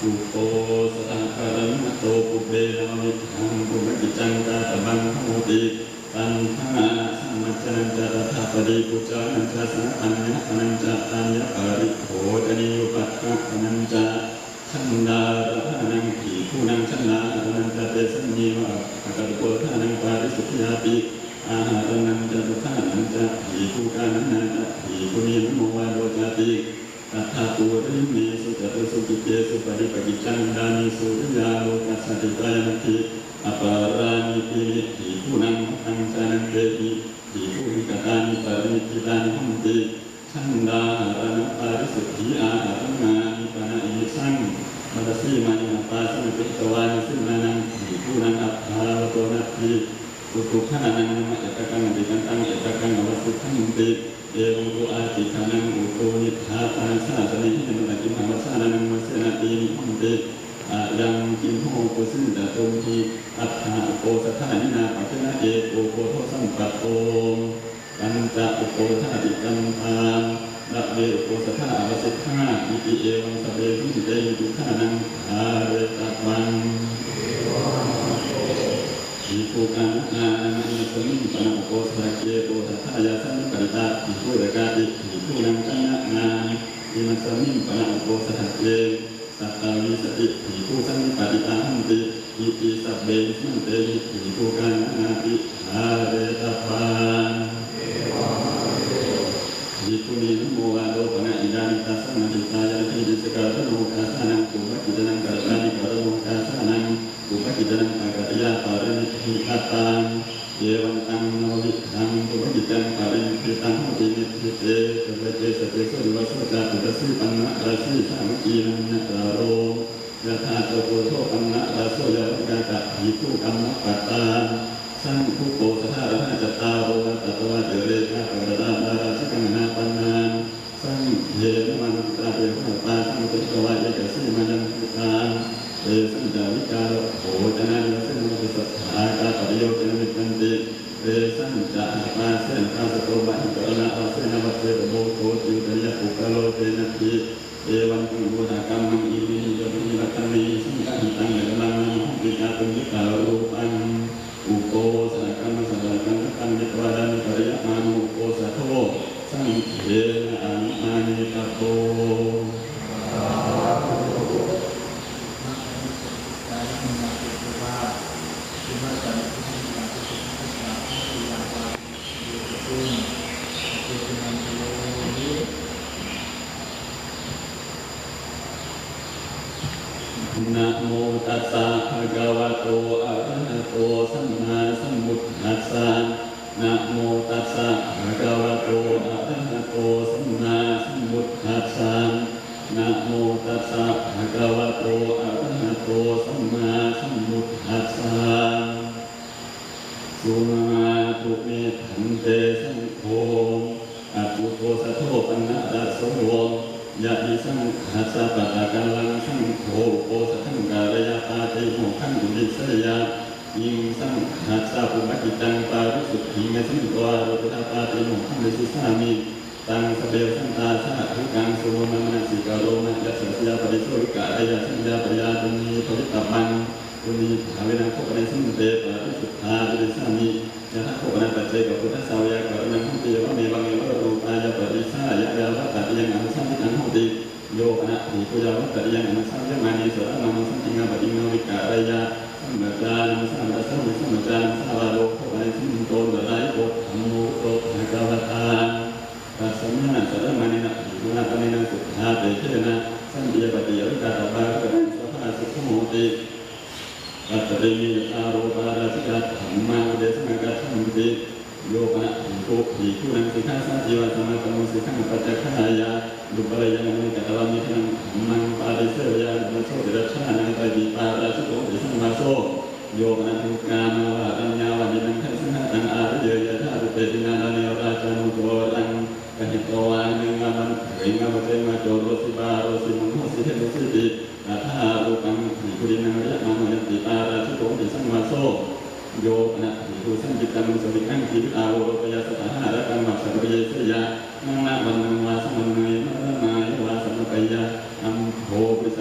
ອຸໂປສະຖະກະຣະມະໂຕ ປຸບເບ ລາວະນິດຖາງ ປຸບພະກິດຈັງ ຕາຕະບັງ ໂຫຕິ ຕັນຫານະສະມັດຈະນັນຈະ ຕະຖາປະຕິປູຈານັນຈະ ສະນະປັນຍາປະນັນຈະ ຕານຍະປະລິໂພຈະນີໂຍປັດຖະປະນັນຈະ ຄັນດາລະທານັງ ພິກຂຸນັງ ຄັນດາຫາຣະນັນຈະ ເຕສັງເຍວະ ອະກະຕຸໂກລະທານັງ ປາຣິສຸດທິຍາປິ ອາຫາຣະນັນຈະ ໂຕທານັນຈະ ພິກຂຸການະນາຈະ ພິກຂຸນີນະໂມວາໂດຈາຕິ ຕັດຖະປູລິເມສຸຈະຕຸສຸກິດເຈສຸ ປະຕິປະກິດຈັງ ດານີສຸ ຍາໂລກັດສະຕິຕາຍະນັດຖິ ອະປາຣານິຕີນິ ພິກຂຸນັງ ມັດຕັງຈານັນເຕຫິ ພິກຂຸຫິກະຕານິ ປະລິນິດຖິຕານິ ໂຫຕິ ຄັນດາຫາຣະນັງ ປາຣິສຸດຖີອາຫາຣະນານິ ປະນະອິມິສັງ ບັນດາສີມາຍະນະປາສະມິ ປິກຂະວານິສິນນານັງ ພິກຂຸນັງ ອັດຖາວະໂຕ ນັດຖິ ອຸຕຸກຂານັງ ນາມະເອຕະກັງ ອະຕິຄັນຕັງ ເອຕະກັງ ອະວະສິຄັນຕິ ເອວັງ ໂກ ອາຕິຄານັງ ອຸຕຸນິດຖາ ປານະສາສະເນ ເຮ ມັນຕະກິມ ຫາວັດສານານັງ ວະເສນະ ຕີນິ ໂຫຕິ ອະຍັງ ກິມໂຫ ປຸຊິນຈະຕຸມຫິ ອັດຖາ ອຸໂປສະຖານິນາ ປັກເຂນະ ເອໂກ ໂພໂທ ສຳປັດໂຕ ປັນຈະ ອຸໂປສະຖາຕິກັນຕາ ລະເວ ອຸໂປສະຖາ ອະວະສິທາ ອິຕິເອວັງ ສະເບຫິ ເຕຫິ ຕຸກຂານັງ ທາເຣຕະວັງ ພິກຂຸການະນາ ນາມະ ອິມັດສະມິງ ປະນະ ອຸໂປສະຖະເກ ໂອສະຖາຍາ ສາມິ ປະຕິຕາ ພິກຂຸ ເອກາຕິ ພິກຂຸນັງ ການະນາ ອິມັດສະມິງ ປະນະ ອຸໂປສະຖະເກ ສັດຕາວິສະຕິ ພິກຂຸ ສາມິ ປະຕິຕາ ໂຫຕິ ອິຕິ ສັບເບ ອິມະເຕ ພິກຂຸການະນາ ທາເຣຕະວັງ ພິກຂຸນີນະໂມວາໂດ ປະນະອິດານິ ຕັດສະ ນະທິຕາຍະ ນະພິນິສະກາ ຣະໂນກາສານັງ ປຸບພະກິດຈານັງ ກະຣະຕານິ ກະຣະໂນກາສານັງ ປຸບພະກິດຈານັງ ປະກາດຕະຍາ ປະລິນິດທິກະຕັງ ເອວັງຕັງ ນະວະວິດທັງ ປຸບພະກິດຈັງ ປະລິນິດທິຕັງ ໂຫຕິ ນິດທິເຕ ເຕ ເຕ ເຕ ສະ ເຕ ໂສ ເຕ ວະ ໂສ ຈາຕຸດຕະສີ ປັນນະຣາສີ ສາວັກຄີ ນະ ນະ ຕະໂລ ຍະຖາ ໂຈ ໂກ ໂທ ປັນນະຣາໂສ ຍາວະນິກາ ກະ ພິກຂຸ ກັມມະປະຕາ ສັງ ຄຸ ໂປສະຖາ ຣະຫະ ຈັດຕາໂຣ ວັດຕະ ຕະວາ ເຈ ເຣ ກາ ປະກະຕະຕາ ປາຣາຊິກັງ ນາ ປັນນາ ສັງ ເທ ນະ ມາ ນະ ຕາ ເທ ຫະ ຕາ ສັງ ເທ ກະວາ ເອກະສີ ມາ ຍັງ ພຸດທາ ເຕ ສັນ ຈາ ວິກາ ໂພ ຈະນາ ເດ ວະ ເສ ນະ ວັດ ສະ ຖາ ກາ ປະຕິ ໂຍ ຈະນະ ເມ ຈັນ ຕິ ເຕ ສັນ ຈາ ຫະ ປາ ເສ ນະ ປາ ສະ ໂຕ ບະ ຫິ ກະ ຣະ ນະ ວະ ເສ ນະ ວັດ ເທ ໂຕ ໂບ ໂທ ຕິ ອຸ ຕະ ຍະ ປຸກ ກະ ໂລ ເຕ ນະ ທິ ເອວັງ ກຸ ໂມ ທະ ກັມ ມັງ ອິ ເມ ຫິ ຍະ ໂທ ຫິ ວັດ ທະ ເມ ຫິ ສັງ ກະ ຫິ ຕັງ ເມ ກະ ມັງ ນາ ມະ ຫົງ ຕິ ກາ ຕຸງ ວິ ກາ ຣູ ປັງ ອຸໂປສະຖະກຳມະສັງຄະລັງ ຕັງ ເມ ຕະວາ ດາ ເມ ກະ ລະ ຍະ ມາ ໂນ ອຸໂປສະໂທ ສັງ ເທ ນະ ອະນຸ ມາ ເນ ຕະໂຕ ນະໂມຕັດສະ ພະຄະວະໂຕ ອະຣະຫະໂຕ ສຳມາສຳພຸດທັດສະ ນະໂມຕັດສະ ພະຄະວະໂຕ ອະຣະຫະໂຕ ສຳມາສຳພຸດທັດສະ ນະໂມຕັດສະ ພະຄະວະໂຕ ອະຣະຫະໂຕ ສຳມາສຳພຸດທັດສະ ສຸນາທຸ ເມ ພັນເຕ ສັງໂຄ ປັດຈຸໂປສະໂທ ປັນນະຣະໂສ ຍະຕິສັງຄັດສະ ປັດຕະກາລັງ ສັງໂຄ ອຸໂປສະທັງ ກາລະຍະ ປາຕິໂມກຂັງ ອຸທິດເສຍະ ອິງສັງຄັດສະ ປຸບພະກິດຈັງ ປາຣິສຸດທິງ ເມ ສະມິງ ໂຕ ອາໂຣປຸດທະ ປາຕິໂມກຂັງ ເດຊິສາມິ ຕັງ ສະເບ ສັນຕາ ສາທຸກັງ ສຸໂນມະ ມະນະສິກາໂຣມະ ຍະສະສະຍາ ປະຕິໂສ ວິກາລະຍະ ສັນຍາ ປະຍາ ຕຸນນີ ພະວິດຕະບັງ ປຸນນີ ພາເວນະ ໂຄ ປະເນ ສະມິງ ເຕ ປາຣິສຸດທາ ຍະເດສາມິ ຍະຖາ ໂຄ ປະນະ ປັດເຈກະ ພຸດທະສາວະຍະກະ ຣະນັງ ໂຫຕິ ເອວະເມວັງ ເອວະໂລ ປາຍະ ປະລິສາຍະ ຍາວະ ຕະຕິຍັງ ອະນຸສາວິຕັງ ໂຫຕິ ໂຍ ປະນະ ພິກຂຸ ຍາວະ ຕະຕິຍັງ ອະນຸສາວະຍະ ມາເນ ສະ ທະ ມາ ໂນ ສັນຕິງ ອາ ປະຕິງ ອາ ວິກາລະຍະ ສະມະຈາ ອະນຸສາວະ ສະ ໂຫ ສະມະຈາ ອະນຸສາວະໂຣ ໂຄ ປະເນ ສະມິງ ໂຕ ອັນຕະລາຍະ ໂອ ທຳໂມ ໂຕ ພະຄະວະຕາ ຕັດສະມາ ສະ ທະ ມາເນນະ ພິກຂຸນະ ປະເນນະ ສຸດທາເຕເທນະ ສັນຕິຍາ ປະຕິຍາ ວິກາຕະບາ ໂຄ ປະເນ ສະພາ ສຸໂຂ ໂຫຕິ ປັດຕະເຕ ເມ ຍະຖາ ໂຣ ປາຣາຊິກາ ທຳມາ ອຸເດສະນາ ກະຖັນຕິ ໂຍ ປະນະ ພິກຂຸ ພິກຂຸນັງ ສິກຂາ ສາທິວາສະ ມາ ຕະໂມ ສິກຂັງ ປັດຈະຄາຍາ ດຸບະລະຍັງ ອະມະນຸຍະຕະວາ ເມ ທະນັງ ທຳມັງ ປະຕິເສວະຍາ ນະ ໂສ ຕິລັດຖານັງ ອາຕາຍະ ປາຣາຊິໂກ ໂຫຕິ ສັງວາໂສ ໂຍ ປະນະ ພິກຂຸ ກາມາ ວາຣັນຍາ ວາດິນັງ ທະ ສິງຫະຕັງ ອາຣະເຍ ຍະຖາ ຕຸເຕ ຕິນາ ດາເນ ຣາຊານຸ ໂທ ຣະຕັງ ກະຫິດຕະວາ ເນງາ ວັນເຖງາ ວະເຕງາ ໂຈໂຣ ສິບາໂຣ ສິມຸນ ໂຫ ສິເທໂນ ສິຕິ ຕະທາຮູປັງ ພິກຂຸ ຕິນນາ ວະຍະມາໂນ ຍັນຕິ ປາຣາຊິໂກ ໂຫຕິ ສັງວາໂສ ໂຍ ປະນະ ພິກຂຸ ສັນຈິດຕັງ ສະວິຕັງ ຈີວິຕາ ໂອໂລປະຍາສະ ປະຫາຣະກັງ ວັດສະ ປະເຍສະຍາ ນານາວັນນະວາ ສະວັນນາຍະ ມະລະນາຍະວາ ສະນະປະຍາ ອັມໂພ ປຸລິສ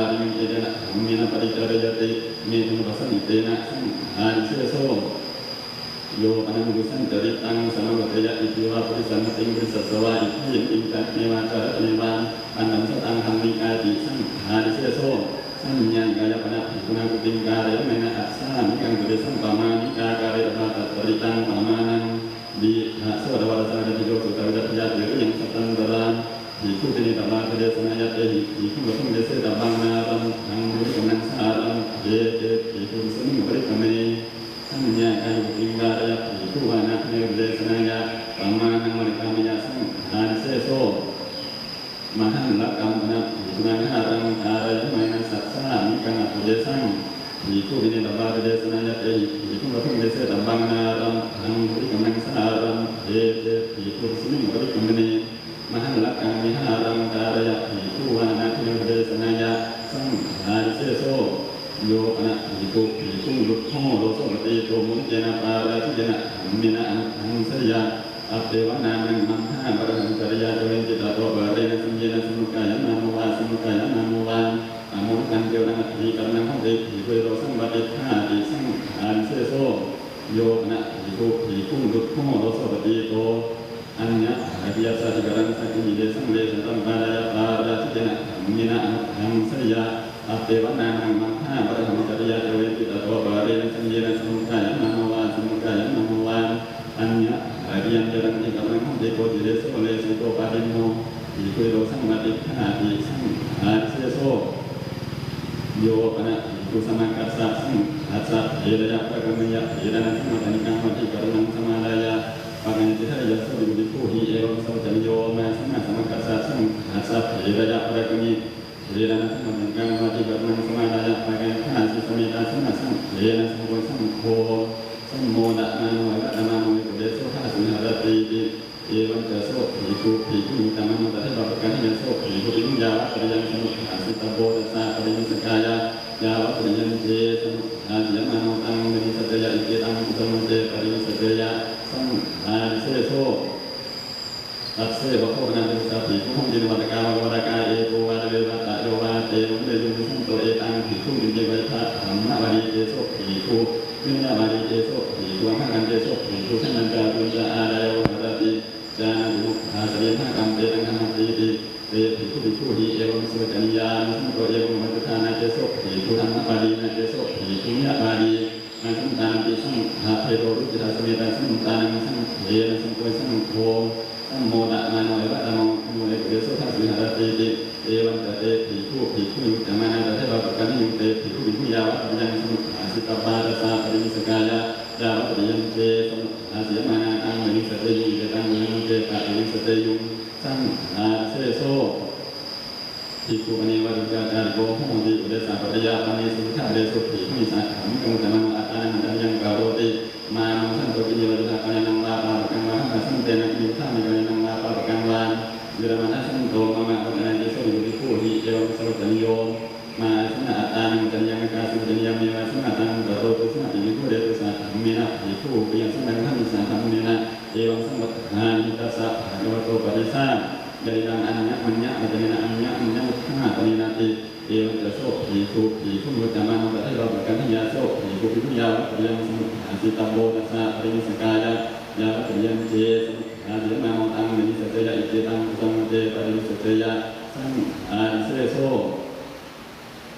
າລິṃ etena dhammena paṭicārayati, me dhammapasāsane, etena saṅghāniseso. Yo pana bhūsañcarittaṃ samāvoteyya, iti vā paṭisaṅvattiṃ, paṭisasā vā itthiṃ, kiñca neva carati neva, antaṃ sataṃ dhammikāti, saṅghāniseso. Saññākāya pana bhikkhunā kuttiṃ kārayamānena assāmikaṃ puresaṃ pamāṇikā kāretabbā, tattha carittaṃ pamāṇaṃ. Diṭṭhasotavanasāraddhiyo sutavītatiya tiriyaṃ sattantarā bhikkhū bhikkhupetehi desanāya, tehi bhikkhūhi lokuṃ desetabbaṃ nālambhaṃ parikammaṃ sārambhe, te bhikkhū tasmiṃ parikamane. Saññākāya kuttiṃ kāreyya bhikkhū vāhanatthinehi desanāya pamāṇaṃ vadetabbaṃ, saṅghāniseso. Mahallakaṃ pana bhikkhunā vihāraṃ kārayamānena sassāmikaṃ atthuddesaṃ bhikkhū bhikkhupetehi desanāya, tehi bhikkhūhi lokuṃ desetabbaṃ nālambhaṃ parikammaṃ sārambhe, te bhikkhū tasmiṃ parikamane. Mahallakaṃ vihāraṃ kāreyya bhikkhū vāhanatthinehi desanāya, saṅghāniseso. Yo pana bhikkhu bhikkhuṃ duṭṭho doso patīto muttena pārājikena dhammena anuddhaṃseyya, tappeva nānaṃ mahāparahamacariyaṃ cāventi tato bālena saññena samukkāyamāno vā asamukkāyamāno vā, amūlakañceva taṃ adhikaraṇaṃ honti bhikkhūhi dosaṃ patiṭṭhāti, saṅghāniseso. Yo pana bhikkhu bhikkhuṃ duṭṭho doso patīto aññathariyassa adhikaraṇassa kiñci desaṃ desetabbaṃ kāreyya pārājikena dhammena anuddhaṃseyya, tappeva nānaṃ mahāparahamacariyaṃ cāventi tato bālena saññena samukkāyamāno vā asamukkāyamāno vā, aññatariyañceva taṃ adhikaraṇaṃ honti koci deso lesito pācitto bhikkhūhi dosaṃ patiṭṭhāti, saṅghāniseso. Yo pana bhikkhu samaggassa saṅghassa thereyya parakkameyya therānaṃ samattanikkānuvādikaraṇaṃ samādāya pakkañcitha, yaso bhikkhu bhikkhūhi evamassa vacanīyo: Mayā samā samaggassa saṅghassa thereyya parakkameyya therānaṃ samattanikkānuvādikaraṇaṃ samādāya pakkañcitha, sesā me tā samā saṅghena saṅko saṅgho sammodamāno eva tamāno eko deso dasviharetīti. Evañca so bhikkhu bhikkhūhi vuccamāno tatheva parakkameyya so bhikkhu bhikkhuṃ yāvatatiyaṃ samuddāsitabbo tassa pariyāyakāya, yāvatatiyañce samuddāsiyamāno taṃ parinissajjeyya, iccettaṃ vuccamāno te parinissajjeyya, saṅghāniseso. Tasseva kho pana bhikkhunassa bhikkhū honti navatakā vā navatakā, eko vā dve vā tayo vā, te vā vineyyūhi vivissanto etaṃ bhikkhuṃ kiñci vā idha dhammavādi. Te so bhikkhū vinayavādī, te so bhikkhū amhākañca, te so bhikkhū chandañca vapuñcañca ādāya vavaharati, jānāti mukhasāti amhākaṃ, te taṃ dhammātīti. Te bhikkhū bhikkhūhi evamassa vacanīyā: Mayā samā saṅgho evaṃ vavattha: Na te so bhikkhū dhammavādī, na te so bhikkhū vinayavādī, mayā samānaṃpi saṅghabhedo, vuccittassa me tā samantānaṃ saṅghena saṅko saṅgho sammodamāno eva tamāno eko deso dasviharatīti. Evañca te bhikkhū bhikkhūhi vuccamānā tatheva parakkameyyu te bhikkhū bhikkhū yāvatatiyaṃ samuddāsitabbā tassa parinissajjeyya, yāvatatiyañce samuddāsiyamānā taṃ parinissajjeyyu, iccettaṃ vuccamāno te pariniss ເຕຍຸງ ສັງຫາເສໂສ ພິກຂຸ ປະເນວະ ດວງກາຈາລິໂກ ໂຫຕິ ອຸເດສະປັດຈະຍາປະເນ ສຸວິທາເດໂສ ພິກຂຸ ສາທຳມິໂກ ມຸດຕະມາໂນ ອັດຕານັງ ປັນຍັງ ກະໂຣຕິ ມານັງ ສັນໂຕ ກິເຍວະ ຍະຖາ ກາຍານັງ ວາ ປາປະກັງ ວາ ຫັງກະສັນ ເຕນະ ກິເຍວະ ທາ ເມ ກາຍານັງ ວາ ປາປະກັງ ວາ ວິຣະມະ ທັດສັນໂຕ ມາມະ ອະວະຕະນະ ເຕໂສ ວິໂກ ໂຫຕິ ເອວັງ ສະໂຣຈະນິໂຍ ມາ ອາຍະສະນະ ອັດຕານັງ ປັນຍັງ ອາກາສັງ ປັນຍັງ ເມວະ ສະມາຕັງ ກະໂຣຕິ ສະມາຕິ ພິກຂຸ ເດໂສ ສາທຳເມນະ ພິກຂຸ ປິຍັງ ສະມັງ ທຳມິສາ ທຳເມນະ ເອວັງ ສັງວັດຖາມິ ຕັດສະ ພະຄະວະໂຕ ປະຕິສາ ຍະລິຕັງ ອັນຍະມັນຍະ ວັດຕະເນນະ ອັນຍະມັນຍະ ວັດຖາ ຕະເນນະຕິ ເອວັງ ຈະ ໂສ ພິກຂຸ ພິກຂຸ ມຸດຕະມາໂນ ຕະເທວະ ປະການທິຍາ ໂສ ພິກຂຸ ພິກຂຸ ຍາ ວັດຕະຍັງ ສະມຸດຖາສິຕະໂບ ຕັດສະ ປະລິນິສະກາຍະ ຍາ ວັດຕະຍັງ ເຈ ສະມຸດຖາສິຕະມາໂນ ຕັງ ປະລິນິສະເຈຍະ ອິເຈຕັງ ກຸສັງ ເຕ ປະລິນິສະເຈຍະ ສັງ ອາ ເສໂສ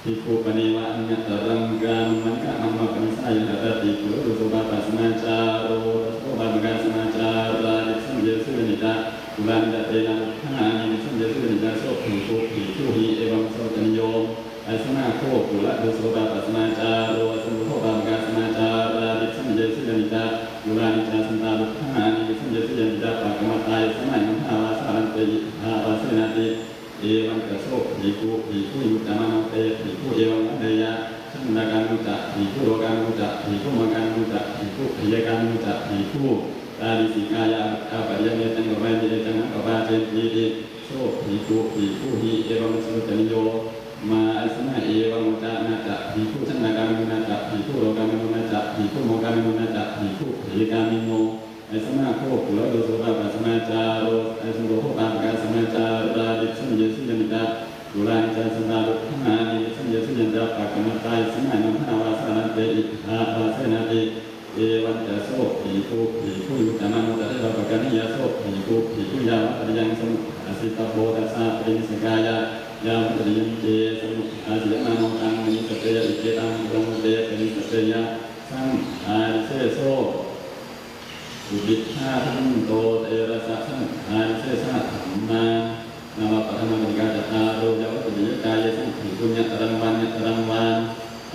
ພິກຂຸ ປະເນວະ ອັນຍະຕະລັງ ກາມະມະນະກະມະມະ ປະນິສາຍະ ຫະຕະຕິ ກຸລະໂດໂສ ປາປະສະມາຈາໂຣ ຕັດສະໂພ ປາປະກາສະມາຈາຣາ ດິສະເຍ ສຸຍະນິຈະ ກຸລານິຈະ ເຕນະ ລຸດຖານິ ດິສະເຍ ສຸຍະນິຈະ ໂສ ພິກຂຸ ພິກຂຸຫິ ເອວັງ ສະໂຣຈະນິໂຍ ອາຍະສະນະ ໂຄ ກຸລະໂດໂສ ປາປະສະມາຈາໂຣ ອາຍະສະນະ ໂຄ ປາປະກາສະມາຈາຣາ ດິສະເຍ ສຸຍະນິຈະ ກຸລານິຈະ ສັນຕາ ລຸດຖານິ ດິສະເຍ ສຸຍະນິຈະ ປະກະມະຕາຍະ ສະມາຍະ ມະທາ ວາສາ ລັນເຕ ອິທາ ວາເສນະຕິ ເອວັງ ຈະ ໂສ ພິກຂຸ ພິກຂຸຫິ ມຸດຕະມາໂນ ເຕ ພິກຂຸ ເອວັງ ວັດເດຍະ ສັນຕະກາມິ ຈະ ພິກຂຸ ໂລກາມິ ຈະ ພິກຂຸ ໂມກາມິ ຈະ ພິກຂຸ ເພຍະກາມິ ຈະ ພິກຂຸ ຕາດິສີກາຍະ ອາປະລິຍະເມ ຈັງ ໂລມາຍະເມ ຈັງ ອະປະປາເຈນຕີຕິ ໂສ ພິກຂຸ ພິກຂຸຫິ ເອວັງ ສະໂຣຈະນິໂຍ ມາ ອາຍະສະນະ ເອວັງ ວັດຕະນະ ຈະ ພິກຂຸ ສັນຕະກາມິ ນະ ຈະ ພິກຂຸ ໂລກາມິ ນະ ຈະ ພິກຂຸ ໂມກາມິ ນະ ຈະ ພິກຂຸ ເພຍະກາມິໂນ ອາຍະສະນະ ໂຄ ກຸລະໂດໂສ ປາປະສະມາຈາໂຣ ອາຍະສະນະ ໂຄ ປາປະກາສະມາຈາຣາ ດິສະເຍ ສຸຍະນິຈະ ກຸລານິຈະ ສັນຕາ ລຸດຖານິ ດິສະເຍ ສຸຍະນິຈະ ປະກະມະຕາຍະ ສະມາຍະ ມະທາ ວາສາ ລັນເຕ ອິທາ ວາເສນະຕິ ເອວັງ ຈະ ໂສ ພິກຂຸ ພິກຂຸຫິ ມຸດຕະມາໂນ ຕະເທວະ ປະການທິຍາ ໂສ ພິກຂຸ ພິກຂຸຍາ ວັດຕະຍັງ ສະມຸດຖາສິຕະໂບ ຕັດສະ ປະລິນິສະກາຍະ ຍາ ວັດຕະຍັງ ເຈ ສະມຸດຖາສິຕະມາໂນ ຕັງ ປະລິນິສະເຈຍະ ອິເຈຕັງ ກຸສັງ ເຕ ປະລິນິສະເຈຍະ ສັງຫາລິເສໂສ ອຸທິດທາທັນໂຕ ເຕລະສະ ສັງຫາລິເສສະ ທຳມາ ນະວະ ປະຖະມະກະນິກາ ຈັດຕາໂຣ ຍາວັດຕະນິຍະກາເຍ ສັງພິກຂຸ ຍະຕະລັງວານ ຍະຕະລັງວານ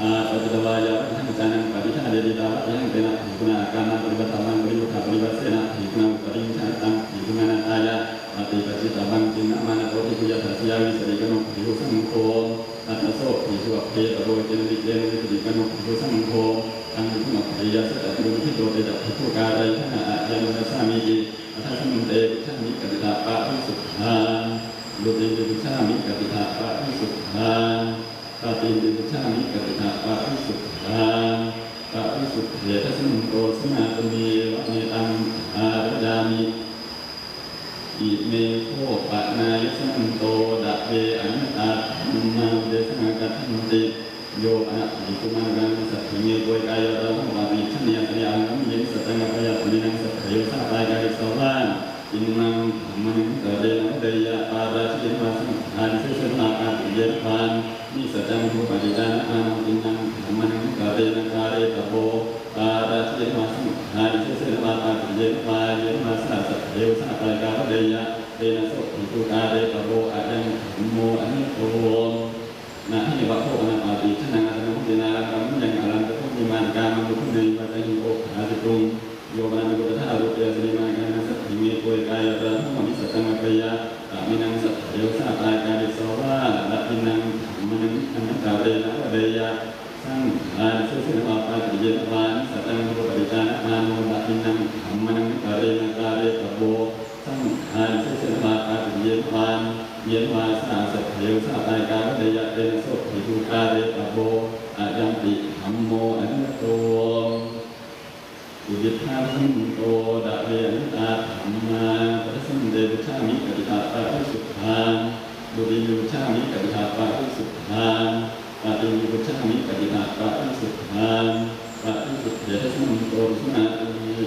ອາປັດຈະຕະວາ ຍາວັດຕິຫັງ ຈານັງ ປະຕິທາເດ ທິຕາວັດຕິຫັງ ເຕນະ ພິກຂຸນາ ອາກາມາ ປະລິວັດຖະມັງ ປະລິໂພທາ ປະລິວັດເສນະ ພິກຂຸນາ ອຸດຕະລິງ ຈະຕະຕັງ ພິກຂຸນາ ນາທາຍະ ປະຕິປັດຈິຕະວັງ ຈິນນະມານະໂປ ພິກຂຸ ຍະຖາສະຍາ ວິສະຕິການຸ ພິກຂຸ ສັງໂຄ ອັດຖະໂສ ພິກຂຸ ອັບເພຕະໂວ ເກນະ ວິເກນະ ວິສະຕິການຸ ພິກຂຸ ສັງໂຄ ທັງພິກຂຸ ອັບເພຍະ ສະຈະ ພິກຂຸ ນິທິໂຕ ເຕຈະ ພິກຂຸ ກາໄຣ ທະນະ ອາຍັງ ວັດສາມິ ອາທັດສະມິງ ເຕ ປຸດສາມິ ກະຕິຖະ ປະລິສຸດທາ ດຸຕິ ປຸດສາມິ ກະຕິຖະ ປະລິສຸດທາ ຕະຕິນຕິ ປຸດສາມິ ກະຕິຖະ ປະລິສຸດທາ ປະລິສຸດເທ ທັດສະມິງ ໂຕ ສະມາດຕະເມ ວະເມຕັງ ທາຣະຍາມິ ອິເມ ໂຄ ປະນາຍະສະມັນໂຕ ດະເວ ອະຍະຕາ ທຳມາ ອຸເດສັງ ອາກັດຖັນຕິ ໂຍ ປະນະ ພິກຂຸ ມານະກັງ ສັດຖິ ເມ ໂກຍກາຍະ ຣາຫຸ ປະຕິດສະເນ ອະສະເນ ອາຫັງ ກາມິ ເຍ ນິສະຈັງ ອະພະຍາ ຕະເມ ນັງ ສັດຖະ ເຍ ສະ ປາຍກາ ດິສະວາ ອິນມັງ ທຳມະນັງ ກະເຣນະ ວະເດຍະ ປາຣາຊິເຍນະວາ ສັງຄາ ດິເສ ເສນະວາ ປາຕິເຍນະວາ ນິສະຈັງ ໂທ ປະຕິຈານະມາໂນ ຕິນນັງ ທຳມະນັງ ກະເຣນະ ກາເຣຕະໂວ ປາຣາຊິເຍນະວາ ສັງຄາ ດິເສ ເສນະວາ ປາຕິເຍນະວາ ເຍນະວາ ສະ ສັດເທວະ ສະ ປາຍກາ ວະເດຍະ ເຕນະ ໂສ ພິກຂຸ ກາເຣຕະໂວ ອະຍັງ ທຳໂມ ອະນຸໂຕ ນະ ເຫ ວະ ໂຄ ປະນະ ປາຕິ ຊະ ນັງ ອາສະນັງ ໂພ ເຈ ນາລັງ ກາມະ ຍັງ ອາລັນຕະ ໂພ ວິມານ ກາມະ ໂມ ໂຄ ເນ ວະ ຕະຫິ ໂອ ພາ ສິຕຸງ ໂຍ ປະນະ ພິກຂຸ ຕະຖາ ໂຣ ເປ ອະສະເນ ມານະກາ ນະ ສັດຖິ ເມ ໂກຍກາຍະ ຣາຫຸ ອະມິສະຈັງ ອະພະຍາ ຕະເມ ນັງ ສັດຖະ ເຍ ສະ ປາຍກາ ດິສະວາ ລະ ລະ ຕິນນັງ ທຳມະນັງ ອະນັນຕະເຣນະ ວະເດຍະ ສັງຄາ ດິເສ ເສນະວາ ປາຕິເຍນະວາ ນິສະຈັງ ໂທ ປະຕິຈານະມາໂນ ລະ ຕິນນັງ ທຳມະນັງ ອະນັນຕະເຣນະ ກາເຣຕະໂວ ສັງຄາ ດິເສ ເສນະວາ ປາຕິເຍນະວາ ເຍນະວາ ສະ ສັດຖະ ເຍ ສະ ປາຍກາ ວະເດຍະ ເຕນະ ໂສ ພິກຂຸ ກາເຣຕະໂວ ອະຍັງຕິ ທຳໂມ ອະນຸໂຕ ອຸທິດທາທັນໂຕ ດະເວ ອະຍະຕາ ທຳມາ ປັດສະມິງ ເຕ ປຸດສາມິ ກະຕິຖະ ປະລິສຸດທາ ດຸຕິ ປຸດສາມິ ກະຕິຖະ ປະລິສຸດທາ ຕະຕິ ປຸດສາມິ ກະຕິຖະ ປະລິສຸດທາ ປະລິສຸດເທ ທັດສະມິງ ໂຕ ຕຸມະ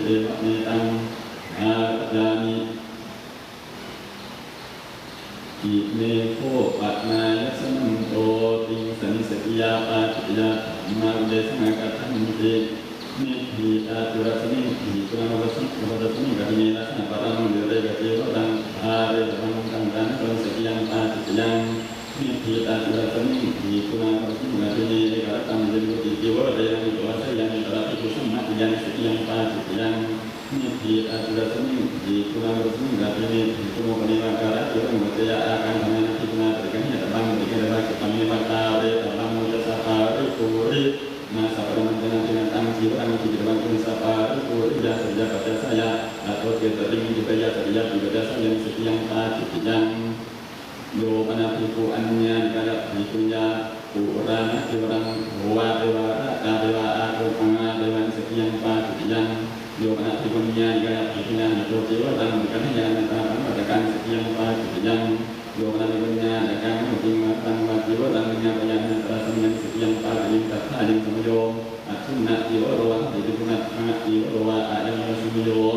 ເອວະເມຕັງ ທາຣະຍາມິ ອິເມ ໂຄ ປະນາຍະສະມັນໂຕ ຕິງສະນິສະກິຍາ ປາຈິດຕະຍາ ທຳມາ ອຸເດສັງ ອາກັດຖັນຕິ ນິດຖິຕາຈຸລະສະມິງ ພິກຂຸນາ ວະດະສະມິງ ກະຖິເນ ລະສະ ປະລະມັງ ເດເຣ ກະເຈ ວະຣະຕັງ ທາເຣຕະວັງ ຕັງ ຕານະ ປະລັງ ສະກິຍັງ ປາຈິດຕະຍັງ ນິດຖິຕາຈຸລະສະມິງ ພິກຂຸນາ ວະດະສະມິງ ກະຖິເນ ເອກະລະຕັງ ເດ ວິໂກຕິ ເກ ວະຣະເຕ ນະ ມິໂຕ ອາສະຍາມິ ຕະລະ ພິກຂຸ ສະມະຕິຍາມິ ສະກິຍັງ ປາຈິດຕະຍັງ Niṭṭhitattirassmiṃ bhikkhunā vutthasmiṃ daṭṭhene bhikkhuno paneva kārātirevaṃ vatteyya ākaṅkhamānena bhikkhunā paṭiggaṇheyya tabbaṃ paṭiggaṇhitabbā khippameva kāretabbaṃ. Uddissa pāripūrena sabbadhammāyatanaṃ cīvaraṃ uddiṭṭhitaṃ. Uddissa pāripūriyā sariyā paccasāya tato cedariṃ cedeyya sariyā paccasāya nissaggīyaṃ pācittiyaṃ. Yo pana bhikkhu aññānikāya bhikkhuniyā purāṇacīvaraṃ dvāpeva rattapeva aṭṭhapeva nissaggīyaṃ pācittiyaṃ. Yo pana bhikkhu aññānikāya bhikkhuniyā hattacīvaraṃ paṭiggaṇheyya aññatra paṇāvacakaṃ nissaggīyaṃ pācittiyaṃ. Yo pana bhikkhu aññānakaṃ vuttiṃ vā rattaṃ vā cīvaraṃ viññāpeyya aññatra samayaṃ nissaggīyaṃ pācittiyaṃ. Tatthāyaṃ samayo. Addhinnacīvaro vā bhikkhunissagacīvaro vā ayaṃ tassa samayo.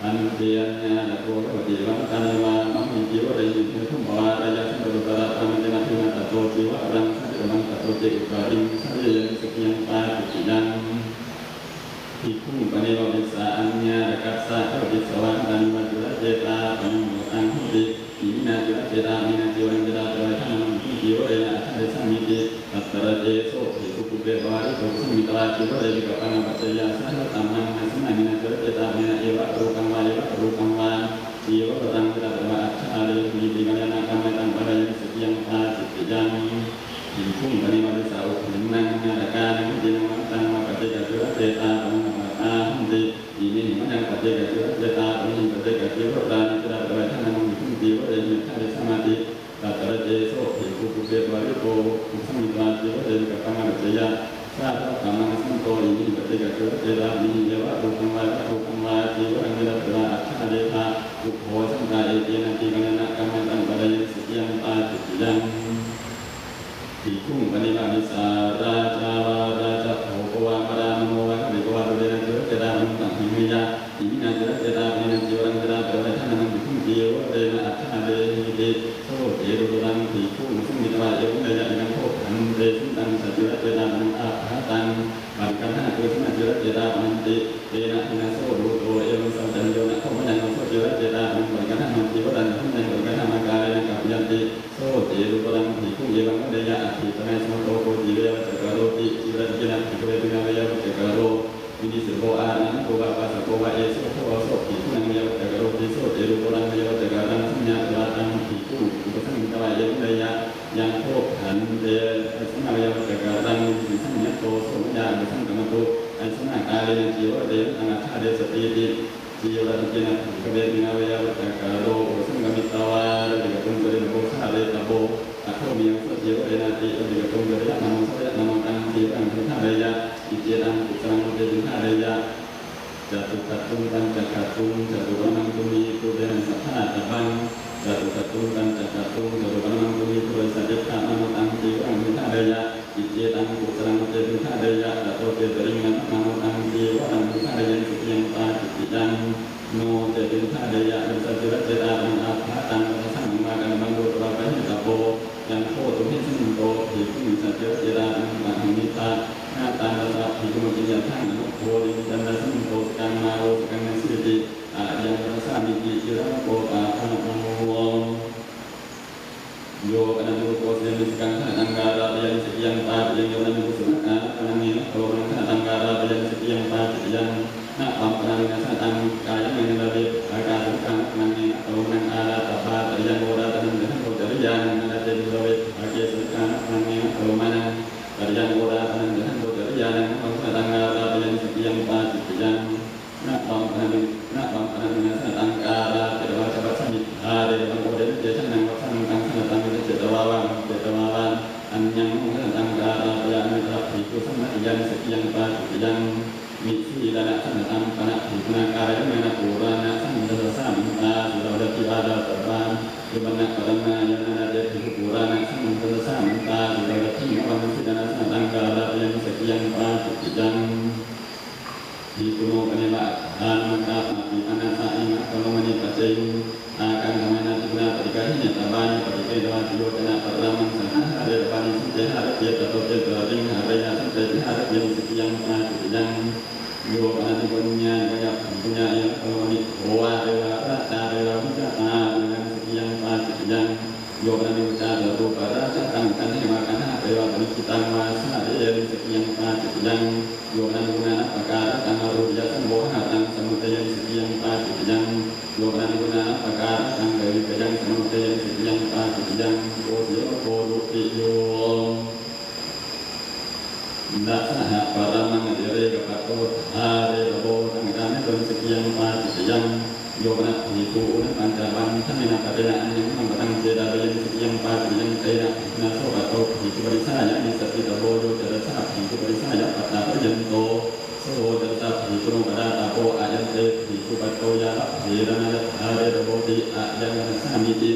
Bhante aññānako vā bhikkhū evaṃ vantāni vā mahānīcīvarehi bhikkhū bhikkhūpavāreyya saṃvattupakāramantena bhikkhunā tato cīvaraṃ sañcittabbaṃ tato ce uttariṃ sāriyā nissaggīyaṃ pācittiyaṃ. Bhikkhuṃ paneva vutthassa aññānakassa ca vutthassa vā vantāni vā cīvaracetāpanaṃ vataṃ honti. Iminā cīvaracetāpanena cīvaraṃ cetāpena vadettha nāmaṃ bhikkhuṃ cīvarena aṭṭhādesāmīti. Tatra ce so bhikkhu pubbe pavārito upasaṅkamitvā cīvare vikappaṃ āpajjeyya saha. Taṃ mahāsamaṇena iminā cīvaracetāpanena evarūpaṃ vā evarūpaṃ vā cīvaraṃ cetāpena vā aṭṭhārehīti. Kalyāṇakammetaṃ pāleyya nissaggīyaṃ pācittiyaṃ. Bhikkhuṃ paneva vutthassa ugghaṇṇaṃ ñātakānaṃ vuttīnaṃ vā vantānaṃ vā paccekacīvaracetāpanaṃ vataṃ honti. Imehi mayaṃ paccekacīvaracetāpanehi paccekacīvarāni cetāpena vadettha nāmaṃ bhikkhuṃ cīvarehi aṭṭhādesāmāti. Tatra ce so bhikkhu pubbe pavārito upasaṅkamitvā cīvare vikappaṃ āpajjeyya saha. Taṃ mahāsamaṇo imehi paccekacīvaracetāpanehi evarūpaṃ vā evarūpaṃ vā cīvaraṃ cetāpena vā aṭṭhāresa. Ugghosaṃ tā etena kalyāṇakammetaṃ pāleyya nissaggīyaṃ pācittiyaṃ. Bhikkhuṃ paneva vutthassa rājā vā rājagahiko vā brāhmaṇo vā gahiko vā pubbe cīvaracetāpanaṃ vataṃ honeyya. Iminā cīvaracetāpanena cīvaraṃ cetāpena vā vadettha nāmaṃ bhikkhuṃ cīvarena aṭṭhārehīti. So ce duttaraṃ bhikkhu upasaṅkamitvā evaṃ vadeyya: Idaṃ kho bhante santaṃ saccīvaracetāpanaṃ ābhātaṃ paṭiggaṇhātu. Yasmā cīvaracetāpananti tena bhikkhunā so dutto. Evaṃ sā vacanīyo: Na kho mayaṃ āvuso cīvaracetāpanaṃ paṭiggaṇhāma cīvarañca kho mayaṃ paṭiggaṇhāma kālena kappayīti. So ce duttaraṃ bhikkhu evaṃ vadeyya: Atthi pana ismato ko cīvaraṃ veyyāvaccakaro ti. Cīvaraṃ ca kena bhikkhave bhikkhunā veyyāvaccakaro vinissito vā, ānānādo vā pāsako vā, eso kho āvuso bhikkhūnaṃ veyyāvaccakaro ti. So ce duttaraṃ veyyāvaccakaraṃ saññātvā taṃ bhikkhu upasaṅkamitvā evaṃ vadeyya: Yaṃ kho bhante tasmā veyyāvaccakaraṃ vinississāmi, yato so mayā upasaṅkamatu, ayasmā kālena cīvare vantaṃ aṭṭhādesatīti. Cīvaraṃ ca kena bhikkhave bhikkhunā veyyāvaccakaro upasaṅkamitvā ratikattuṃ sārīrabbo sārīrabbo atho me āvuso cīvarenāti. Ratikattuṃ sārīrabbo nāmo sārīrabbo nāmo taṃ cīvaraṃ piṇḍadhāreyya, iccetaṃ kusalaṃ loke piṇḍadhāreyya. Catukkhattuṃ pañcakhattuṃ catupaṇāmaṃ tumhehi pubbe manussapātabbaṃ. Catukkhattuṃ pañcakhattuṃ catupaṇāmaṃ tumhehi pubbe sādissaddekkhamāno taṃ cīvaraṃ piṇḍadhāreyya, iccetaṃ kusalaṃ loke piṇḍadhāreyya. Tato cedariṃ nāmamāno taṃ cīvaraṃ piṇḍadhāreyya nissaggīyaṃ pācittiyaṃ. No ce piṇḍadhāreyya. Yasmā cīvaracetāpanaṃ ābhātaṃ vatasaṃ maṃ vā katabbaṃ duttavā pahītabbo. Yaṃ kho tumhesmiṃ so bhikkhu vutthassa cīvaracetāpanaṃ pahīnītha, na taṃ tassa bhikkhuno kiñci atthaṃ anubbhūti. Kiñci tassa smiṃ so sakaṃ māro sakaṃ nesīti. Ayaṃ vadasāmīti. Cīvaraṃ kho ābhātaṃ. Yo pana bhikkhu kosiyā missakaṃ dassanataṃ kārāpeyya nissaggīyaṃ pācittiyaṃ. Yo pana bhikkhu sūlakaṃ ālappanaṃ nena karo manaṃ dassanataṃ kārāpeyya nissaggīyaṃ pācittiyaṃ. Navaṃ pana bhikkhunā dassanataṃ kāyaṃ nena lalībhāgā sūlakā navaṃ nena karo manaṃ ālappabba. Tadiyyaṃ odātaṃ dandaṃ dassananto cariyānaṃ. Nālā ce bhikkhave lalībhāge sūlakā navaṃ nena karo manaṃ. Tadiyyaṃ odātaṃ dandaṃ dassananto cariyānaṃ navaṃ dassanataṃ kārāpeyya nissaggīyaṃ pācittiyaṃ. Navaṃ pana bhik-, navaṃ pana bhikkhunā dassanataṃ kārāpetvā ca vassāmittharena. Evaṃ odena ce jānaṃ vassānaṃ taṃ dassanataṃ visañjetvā vā visañjetvā vā aññamaṃ dassanataṃ kārāpeyya. Aññatra bhikkhu sammatiyā nissaggīyaṃ pācittiyaṃ. Nisīlena dassanataṃ pana bhikkhunā kārāyamānā purāṇasaṃvattasasāmantā sīlavadattī vā dātabbaṃ. Dubbannaparaṇāya. Nālā ce bhikkhu purāṇasaṃvattasasāmantā sīlavadattī. Navaṃ nisīlena dassanataṃ kārāpeyya nissaggīyaṃ pācittiyaṃ. Bhikkhuno paneva aṭṭhānamakappaṭipannassa imā karoma nippacehi ākaṅkhamānā bhikkhunā paṭiggaṇheyya tabbāni. Paṭiggaṇhitvā ca yo canaparammaṃ saha hāretabbāni. Sañcehāreyya tato cedariṃ hāreyya, sañceti hāreyya nissaggīyaṃ pācittiyaṃ. Yo pana bhikkhu aññānikāya bhikkhuniyā evaṃ karoma: Nibbhovāpeva rattapeva vijātapeva nissaggīyaṃ pācittiyaṃ. Yo pana bhikkhu cātulūparakkhataṃ gaṇheva gaṇhāpeva paṇikkhitaṃ vā sāreyya nissaggīyaṃ pācittiyaṃ. Yo pana bhikkhunā nappakārataṃ ārūpiyasambhogaharaṃ samuccayya nissaggī ໂຍ ປະນາທິກຸນານັມປະກາລະກັງ ກະລິກະຍັງ ສະມຸດຕະຍັງ ສະກິຍັງ ປາຈິດຕະຍັງ ໂກ ເສ ໂລ ໂກ ດຸຕິໂຍ ລະສະຫະປະລະມັງ ອະຕິເຣກະປະໂຕ ທາເຣຕະໂວ ຕັງ ກາເມ ໂຕ ນິສະກິຍັງ ປາຈິດຕະຍັງ ໂຍ ປະນະ ພິກຂຸ ອຸນະ ປັນຈະວັນທະເມນະ ປະເຕນະ ອັນຍັງ ມັງ ປະຕັງ ເຈຕະຕະຍັງ ນິສະກິຍັງ ປາຈິດຕະຍັງ ເຕນະ ພິກຂຸນາ ໂສ ປະໂຕ ພິກຂຸ ປະລິສາຍະ ນິສະກິຕະໂວ ໂຍ ຈະຕະສາ ພິກຂຸ ປະລິສາຍະ ປັດຕາ ປະຍັນໂຕ ໂສ ຈະຕະສາ ພິກຂຸ ໂນປະດາຕະໂວ ອາຍັນເຕ ພິກຂຸ ປະໂຕ ຍາລະເພ ຣະນາຍະ ທາເຣຕະໂວ ຕິ ອາຍັງ ວັນສາມິ ຕິ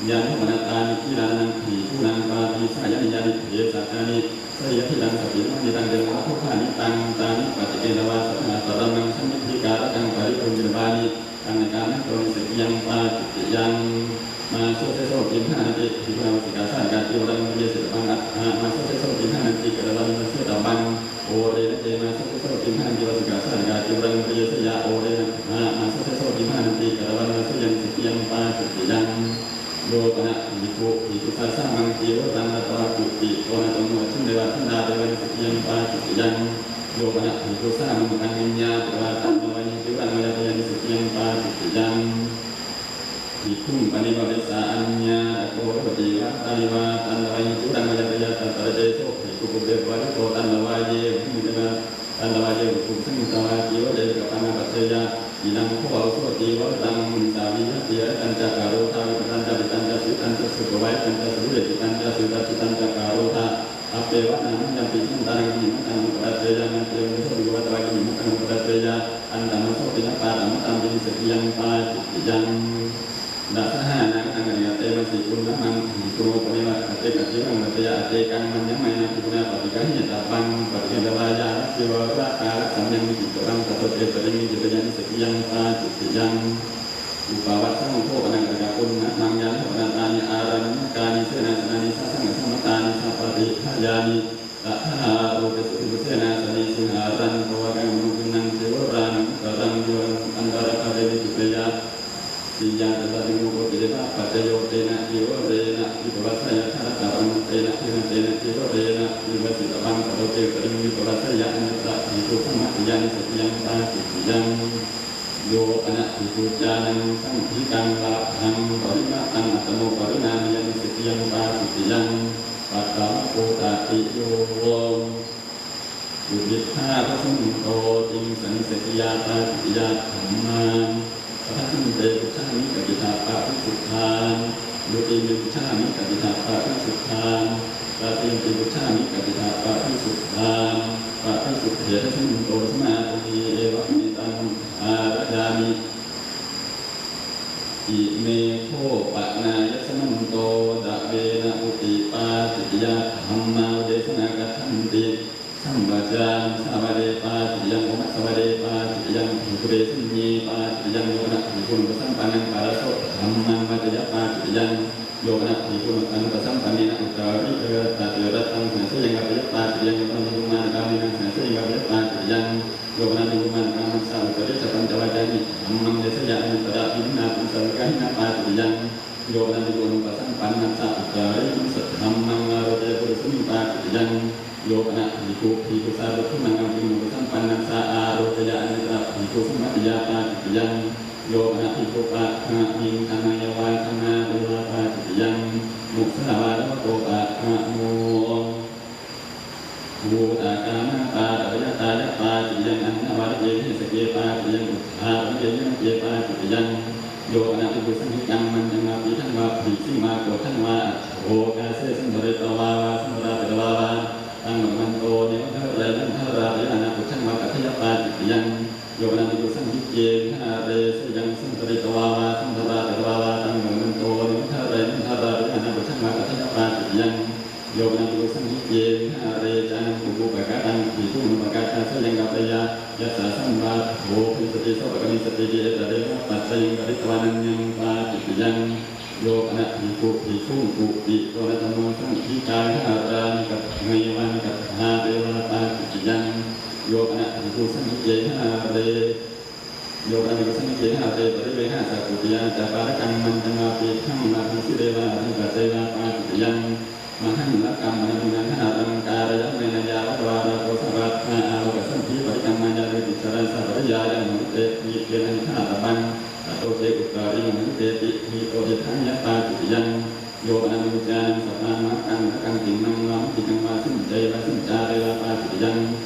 ຍານະ ໂທ ປະນະຕານິ ກິລານະ ພິກຂຸນາ ປາຕິສາຍານິ ຍານິ ເພສັດຖານິ ສະລິຍະທິລັງ ສະຕິມານິຕັງ ເດວະ ວັດຖຸພານິຕັງ ຕານິ ປະຕິເກນະວາ ສະຫະປະລະມັງ ສະມິດທິກາລະກັງ ປະລິປຸນຈິນະວານິ ຕັງ ກາເມ ໂຕ ນິສະກິຍັງ ປາຈິດຕະຍັງ ມາໂຊ ເຊໂຊ ກິນທານະຕິ ພິກຂຸນາ ວາສິກາ ສາລິກາ ຈີວະລັງ ວະເຍ ເສຕະບັງ ອັດຖະ ມາໂຊ ເຊໂຊ ກິນທານະຕິ ກະລະວັນ ເສຕະບັງ ໂອເຣນະເຈ ມາໂຊ ເຊໂຊ ກິນທານະຕິ ວາສິກາ ສາລິກາ ຈີວະລັງ ວະເຍ ສະຍາ ໂອເຣນະ ມາໂຊ ເຊໂຊ ກິນທານະຕິ ກະລະວັນ ເສຍັງ ສະກິຍັງ ປາຈິດຕະຍັງ ໂຍ ປະນະ ພິກຂຸ ພິກຂຸສາສະມັງ ຈີວະລັງ ອາຕະວາ ກຸຕິໂຕນະ ຕະໂມ ອາທິນເດວະ ທັນດາເດວະ ນິສະກິຍັງ ປາຈິດຕະຍັງ ໂຍ ປະນະ ພິກຂຸສາມັງ ປັນຍາ ເດວະ ຕັນນະວາ ນິ ຈີວະລັງ ວະຍາ ຍາ ນິສະກິຍັງ ປາຈິດຕະຍັງ ພິກຂຸ ປະນິວາເວສາ ອັນຍາ ຕະໂກ ໂລ ປະຕິວາ ຕານິວາ ຕັນນະວາ ນິ ຈີວະລັງ ວະຍາ ຍາ ຕັນຕະເດໂຊ ພິກຂຸ ປຸບເບ ປະວາ ໂຕ ຕັນນະວາ ເຍ ອຸ ມິ ເດວະ ຕັນຕະວາ ເຍ ອຸ ກຸ ສັງ ຕະວາ ຈີວະເດ ກະປະນະ ປັດຈະຍາ ອິລັງ ໂຄ ອາວຸໂສ ຈີວະລັງ ມຸນ ສາວິຍະ ຕິ ອາຍັນ ຕັນ ຈະ ກະໂຣທາ ວິພັນ ຕັນ ຈະ ວິຕັນ ຈະ ສຸ ຕັນ ຈະ ສຸ ກະວາຍ ຕັນ ຈະ ສຸ ເຣ ຕິ ຕັນ ຈະ ສຸ ຕັດ ຕິ ຕັນ ຈະ ກາໂຣທາ ອັບເປວະ ນາມັນ ຍັມ ປິ ສັນ ຕານັງ ກິ ມະ ຕັງ ອຸ ປະ ດາເຕຍະ ມັນ ເຕ ມຸ ໂຊ ວິ ກະ ວະ ຕະວາ ກິ ມະ ຕັງ ອຸ ປະ ດາເຕຍະ ອັນ ຕະ ມະ ໂຊ ປິ ນະ ປາ ຕະ ມະ ຕັງ ປິ ນິ ສະ ກິ ຍັງ ປາ ຈິ ຕະ ຍັງ ດາ ສະ ຫາ ນາ ອັນ ຕະ ງ ະ ຍະ ເຕ ມະ ສິ ປຸນ ນະ ມັງ ຫິ ໂຕ ໂນ ປະ ເນ ວະ ກະ ເຕ ກະ ຕິ ວັງ ກະ ເຕຍະ ອະ ເຕ ກັງ ມັນ ຍັງ ໄມ ນະ ພິ ກຸ ນາ ປະ ຕິ ກະ ຫິ ຍະ ຕະ ບັງ ປະ ຕິ ກະ ນ ຕະ ວາ ຍາ ນະ ເຊ ວະ ຣະ ກາ ລະ ສຳ ຍັງ ມິ ກິ ຕະ ວັງ ກະ ໂຕ ເຕ ປະ ຕິ ມິ ກິ ຕະ ຍະ ນິ ສະ ກິ ຍັງ ປາ ຈິ ຕະ ຍັງ ອຸປະວັດ ສະ ໂພ ປະ ນະ ກະ ຕະ ກະ ປຸນ ນະ ມັງ ຍາ ນະ ໂທ ປະ ນະ ຕາ ນິ ອາ ຣະ ຍະ ກາ ນິ ເສ ນາ ສະ ນາ ນິ ສາ ສັງ ກະ ສະ ມະ ຕາ ນິ ສະ ປະ ຕິ ພະ ຍາ ນິ ຕະ ທາ ໂຣ ຈະ ສຸ ພິ ໂກ ເສ ນາ ສະ ນີ ສິງ ຫາ ຣັນ ໂຕ ວະ ກັງ ມະ ໂນ ຈິນ ນັງ ເທ ວະ ຣາ ນັງ ຕະ ຣັງ ໂຍ ອັນ ຕະ ຣະ ຄະ ເຣ ນິ ສຸ ເປ ຍາ ສິ ຍາ ຕະ ຕະ ຕິ ໂມ ໂກ ຕິ ເຣ ຕະ ປັດ ຈະ ໂຍ ເຕ ນະ ເທ ວະ ເຣ ນະ ວິ ພະ ວັດ ສະ ຍະ ທາ ຣະ ຕະ ປະ ນະ ເຕ ນະ ເທ ນະ ເຕ ນະ ເທ ວະ ເຣ ນະ ວິ ພະ ສິ ຕະ ບັງ ກະ ໂຕ ເຕ ປະ ຕິ ມິ ວິ ພະ ວັດ ສະ ຍະ ອະ ຍະ ຕະ ພິ ໂກ ສັງ ມະ ຕະ ຍາ ນິ ສະ ກິ ຍັງ ປາ ຈິ ຕະ ຍັງ ໂຍ ປະ ນະ ພິ ກຸ ຈາ ນັງ ສັງ ທິ ກັງ ລະ ຫັງ ປະ ຣິ ມະ ຕັງ ອັດ ຕະ ໂນ ປະ ຣິ ນາ ມະ ຍາ ນິ ສະ ກິ ຍັງ ປາ ຈິ ຕະ ຍັງ ປັດ ຕະ ວະ ໂກ ຕະ ຕິ ໂຍ ໂວ ອຸ ທິດ ທາ ພະ ສຸ ໂຕ ຕິງ ສະ ນິ ສະ ກິ ຍາ ປາ ຈິ ຕະ ຍາ ທຳ ມາ ຕະ ທະ ພັນ ເຕ ປຸ ຊ າ ມິ ກະ ປິ ທາ ປະ ຣິ ສຸດ ທາ ດຸ ຕິ ເມ ປຸ ຊ າ ມິ ກະ ປິ ທາ ປະ ຣິ ສຸດ ທາ ຕະ ຕິ ຍະ ຕິ ປຸ ຊ າ ມິ ກະ ປິ ທາ ປະ ຣິ ສຸດ ທາ ປະ ຣິ ສຸດ ເຖ ທັດ ສະ ມິ ໂຕ ຕະ ສະ ມາ ໂຕ ເມ ເອ ວະ ເມ ຕັງ ອາ ຣະ ຍາ ມິ ອິ ເມ ໂຄ ປະ ນາ ຍະ ສະ ມັນ ໂຕ ດະ ເວ ນະ ອຸ ຕິ ປາ ຈິ ຕະ ຍາ ທຳ ມາ ເດ ສະ ນາ ກະ ທັນ ຕິ ສຳ ວາ ຈາ ສະ ວະ ເດ ປາ ຈິ ຕະ ຍັງ ໂອ ມະ ສະ ວະ ເດ ປາ ຈິ ຕະ ຍັງ ພິ ເກ ເຣ ສະ ເນ ຍ ປາ ຈິ ຕະ ຍັງ ໂຍ ປະ ນະ ພິ ກຸ ປະ ສຳ ປະ ນັງ ປາ ຣະ ໂສ ທຳ ມັງ ມາ ຕະ ຍະ ປາ ຈິ ຕະ ຍັງ ໂຍ ປະ ນະ ພິ ກຸ ປະ ສຳ ປະ ນະ ປະ ສຳ ປະ ເນ ນະ ອຸ ຕະ ຣິ ເອ ຕະ ເຕ ຣະ ຕັງ ສະ ນະ ເຊ ຍັງ ກະ ປະ ຍະ ປາ ຈິ ຕະ ຍັງ ໂຍ ປະ ນະ ພິ ກຸ ມາ ນະ ກາ ເມ ນະ ສະ ນະ ເຊ ຍັງ ກະ ປະ ຍະ ປາ ຈິ ຕະ ຍັງ ໂຍ ປະ ນະ ພິ ກຸ ມາ ນະ ກາ ມັງ ສະ ອຸ ຕະ ຣິ ສະ ປັນ ຈະ ວາ ຈາ ນິ ທຳ ມັງ ເດ ສະ ຍາ ອະ ຍະ ຕະ ຣະ ພິ ນະ ນາ ປຸ ສະ ວະ ກະ ຫິ ນະ ປາ ຈິ ຕະ ຍັງ ໂຍ ປະ ນະ ພິ ກຸ ອະ ນຸ ປະ ສຳ ປະ ນະ ສະ ອຸ ຕະ ຣິ ມັງ ສະ ທຳ ມັງ ອາ ໂຣ ຈະ ຍະ ໂພ ລະ ສະ ມິງ ປາ ຈິ ຕະ ຍັງ ໂຍ ປະ ນະ ພິ ກຸ ພິ ກຸ ສາ ໂຣ ໂທ ນະ ງ ພິ ອະ ນຸ ປະ ສຳ ປະ ນະ ສະ ອາ ໂຣ ຈະ ຍະ ອະ ຍະ ຕະ ຣະ ພິ ກຸ ສະ ມະ ຕະ ຍາ ປາ ຈິ ຕະ ຍັງ ໂຍ ປະ ນະ ພິ ກຸ ປະ ທະ ມິງ ທະ ນາ ຍະ ວາ ທະ ນາ ເຣ ລາ ປາ ຈິ ຕະ ຍັງ ມຸ ສາ ລະ ວາ ລະ ວະ ໂຕ ປະ ທະ ໂມ ພູຕາກາມາປາຕະປະຍາຕາຍະປາຕິติยัง ອັນນະວາລະເກເມສະເກປາຕິติยัง ອຸດຖາຣະເມ ຍະນະເກປາຕິติยัง ໂຍ ອະນະ ພິກຂຸ ສັງ ຄິ ກັງ ມັນ ຍັງ ວາ ປີ ທັງ ວາ ພິ ສິງ ວາ ໂກດ ທັງ ວາ ອັດ ໂທ ກາ ເສ ສັນ ທະ ເຣ ຕະ ວາ ວາ ສັນ ທະ ຣາ ເຕ ຕະ ວາ ວາ ຕັງ ມັນ ໂຕ ເນ ວະ ທະ ເຣ ນັນ ທະ ຣາ ຍະ ອະນະ ປຸດ ທັງ ວາ ກັດ ທະ ຍະ ປາ ຕິ ຕິ ยัง ໂຍ ອະນະ ພິກຂຸ ສັງ ຄິ ເກ ຫະ ເຣ ເສ ຍັງ ສັນ ທະ ເຣ ຕະ ວາ ວາ ສັນ ທະ ຣາ ເຕ ຕະ ວາ ວາ ຕັງ ມັນ ໂຕ ເນ ວະ ທະ ເຣ ນັນ ທະ ຣາ ຍະ ອະນະ ປຸດ ທັງ ວາ ກັດ ທະ ຍະ ປາ ຕິ ຕິ ยัง ໂຍ ອະນະ ພິກຂຸ ສັງ ຄິ ເກ ຫະ ເຣ ຈາ ນັງ ກຸ ກຸ ປະກາ ຕັງ ພິກຂຸ ອະນຸ ປະກາ ກາ ເສ ຍັງ ກັບ ຕະ ຍາ ຍະ ສາ ສັນ ວາ ໂທ ເພ ສະ ເຕ ໂສ ປະ ກະ ມິ ສະ ເຕ ເຈ ເອ ຕະ ເຣ ວະ ປັດ ສະ ຍັງ ກະ ຣິ ຕະ ວາ ນັນ ຍັງ ປາ ຕິ ຕິ ยัง ໂຍ ອະນະ ພິກຂຸ ພິກຂຸ ກຸ ປິ ໂຕ ນະ ທຳ ໂມ ສັງ ທິ ກາ ຫະ ຣາ ນິ ກັດ ຫະ ຍະ ວາ ນິ ກັດ ຫະ ເຣ ວາ ປາ ຕິ ຕິ ຍັງ ໂຍ ອະນະ ພິກຂຸ ສັງ ຄິ ເກ ຫະ ເຣ ໂຍ ອະນະ ພິກຂຸ ສັງ ເກ ຫະ ເຣ ປະລິເວ ຫະ ສະ ກຸ ປິ ຍາ ນະ ຈາ ປາ ຣະ ກັງ ມັນ ຍັງ ວາ ປີ ທັງ ວາ ພິ ສິ ເຣ ວາ ອະນະ ປັດ ເຈ ວາ ປາ ຕິ ຕິ ยัง ມະ ຫັນ ລະ ກັມ ມະ ນະ ມິ ນະ ຫະ ລັງ ກາ ຣະ ຍະ ເມ ນະ ຍາ ວະ ຕະ ວາ ຣະ ໂຕ ສະ ວາ ທາ ອາ ໂລ ກະ ສັນ ທິ ປະ ລິ ກັມ ມາ ຍາ ເຣ ຕິ ຈະ ຣະ ສະ ປະ ຣິ ຍາ ຍະ ໂນ ເຕ ມິ ເກ ນະ ຫະ ຕະ ບັງ ຕະ ໂຕ ເຈ ອຸດຕະລິງ ອະນຸເຕຕິ ທີໂຕ ເອທາຍະ ປາຈິດຕະຍັງ ໂຍ ປະນາທິ ປຸນຍານັງ ສັບພາ ມະຫາກັງ ຄະກັງ ຕິງມັງ ວາມະຕິກັງ ວາສິນ ເຈ ວາສິນຈາເຣລາ ປາຈິດຕະຍັງ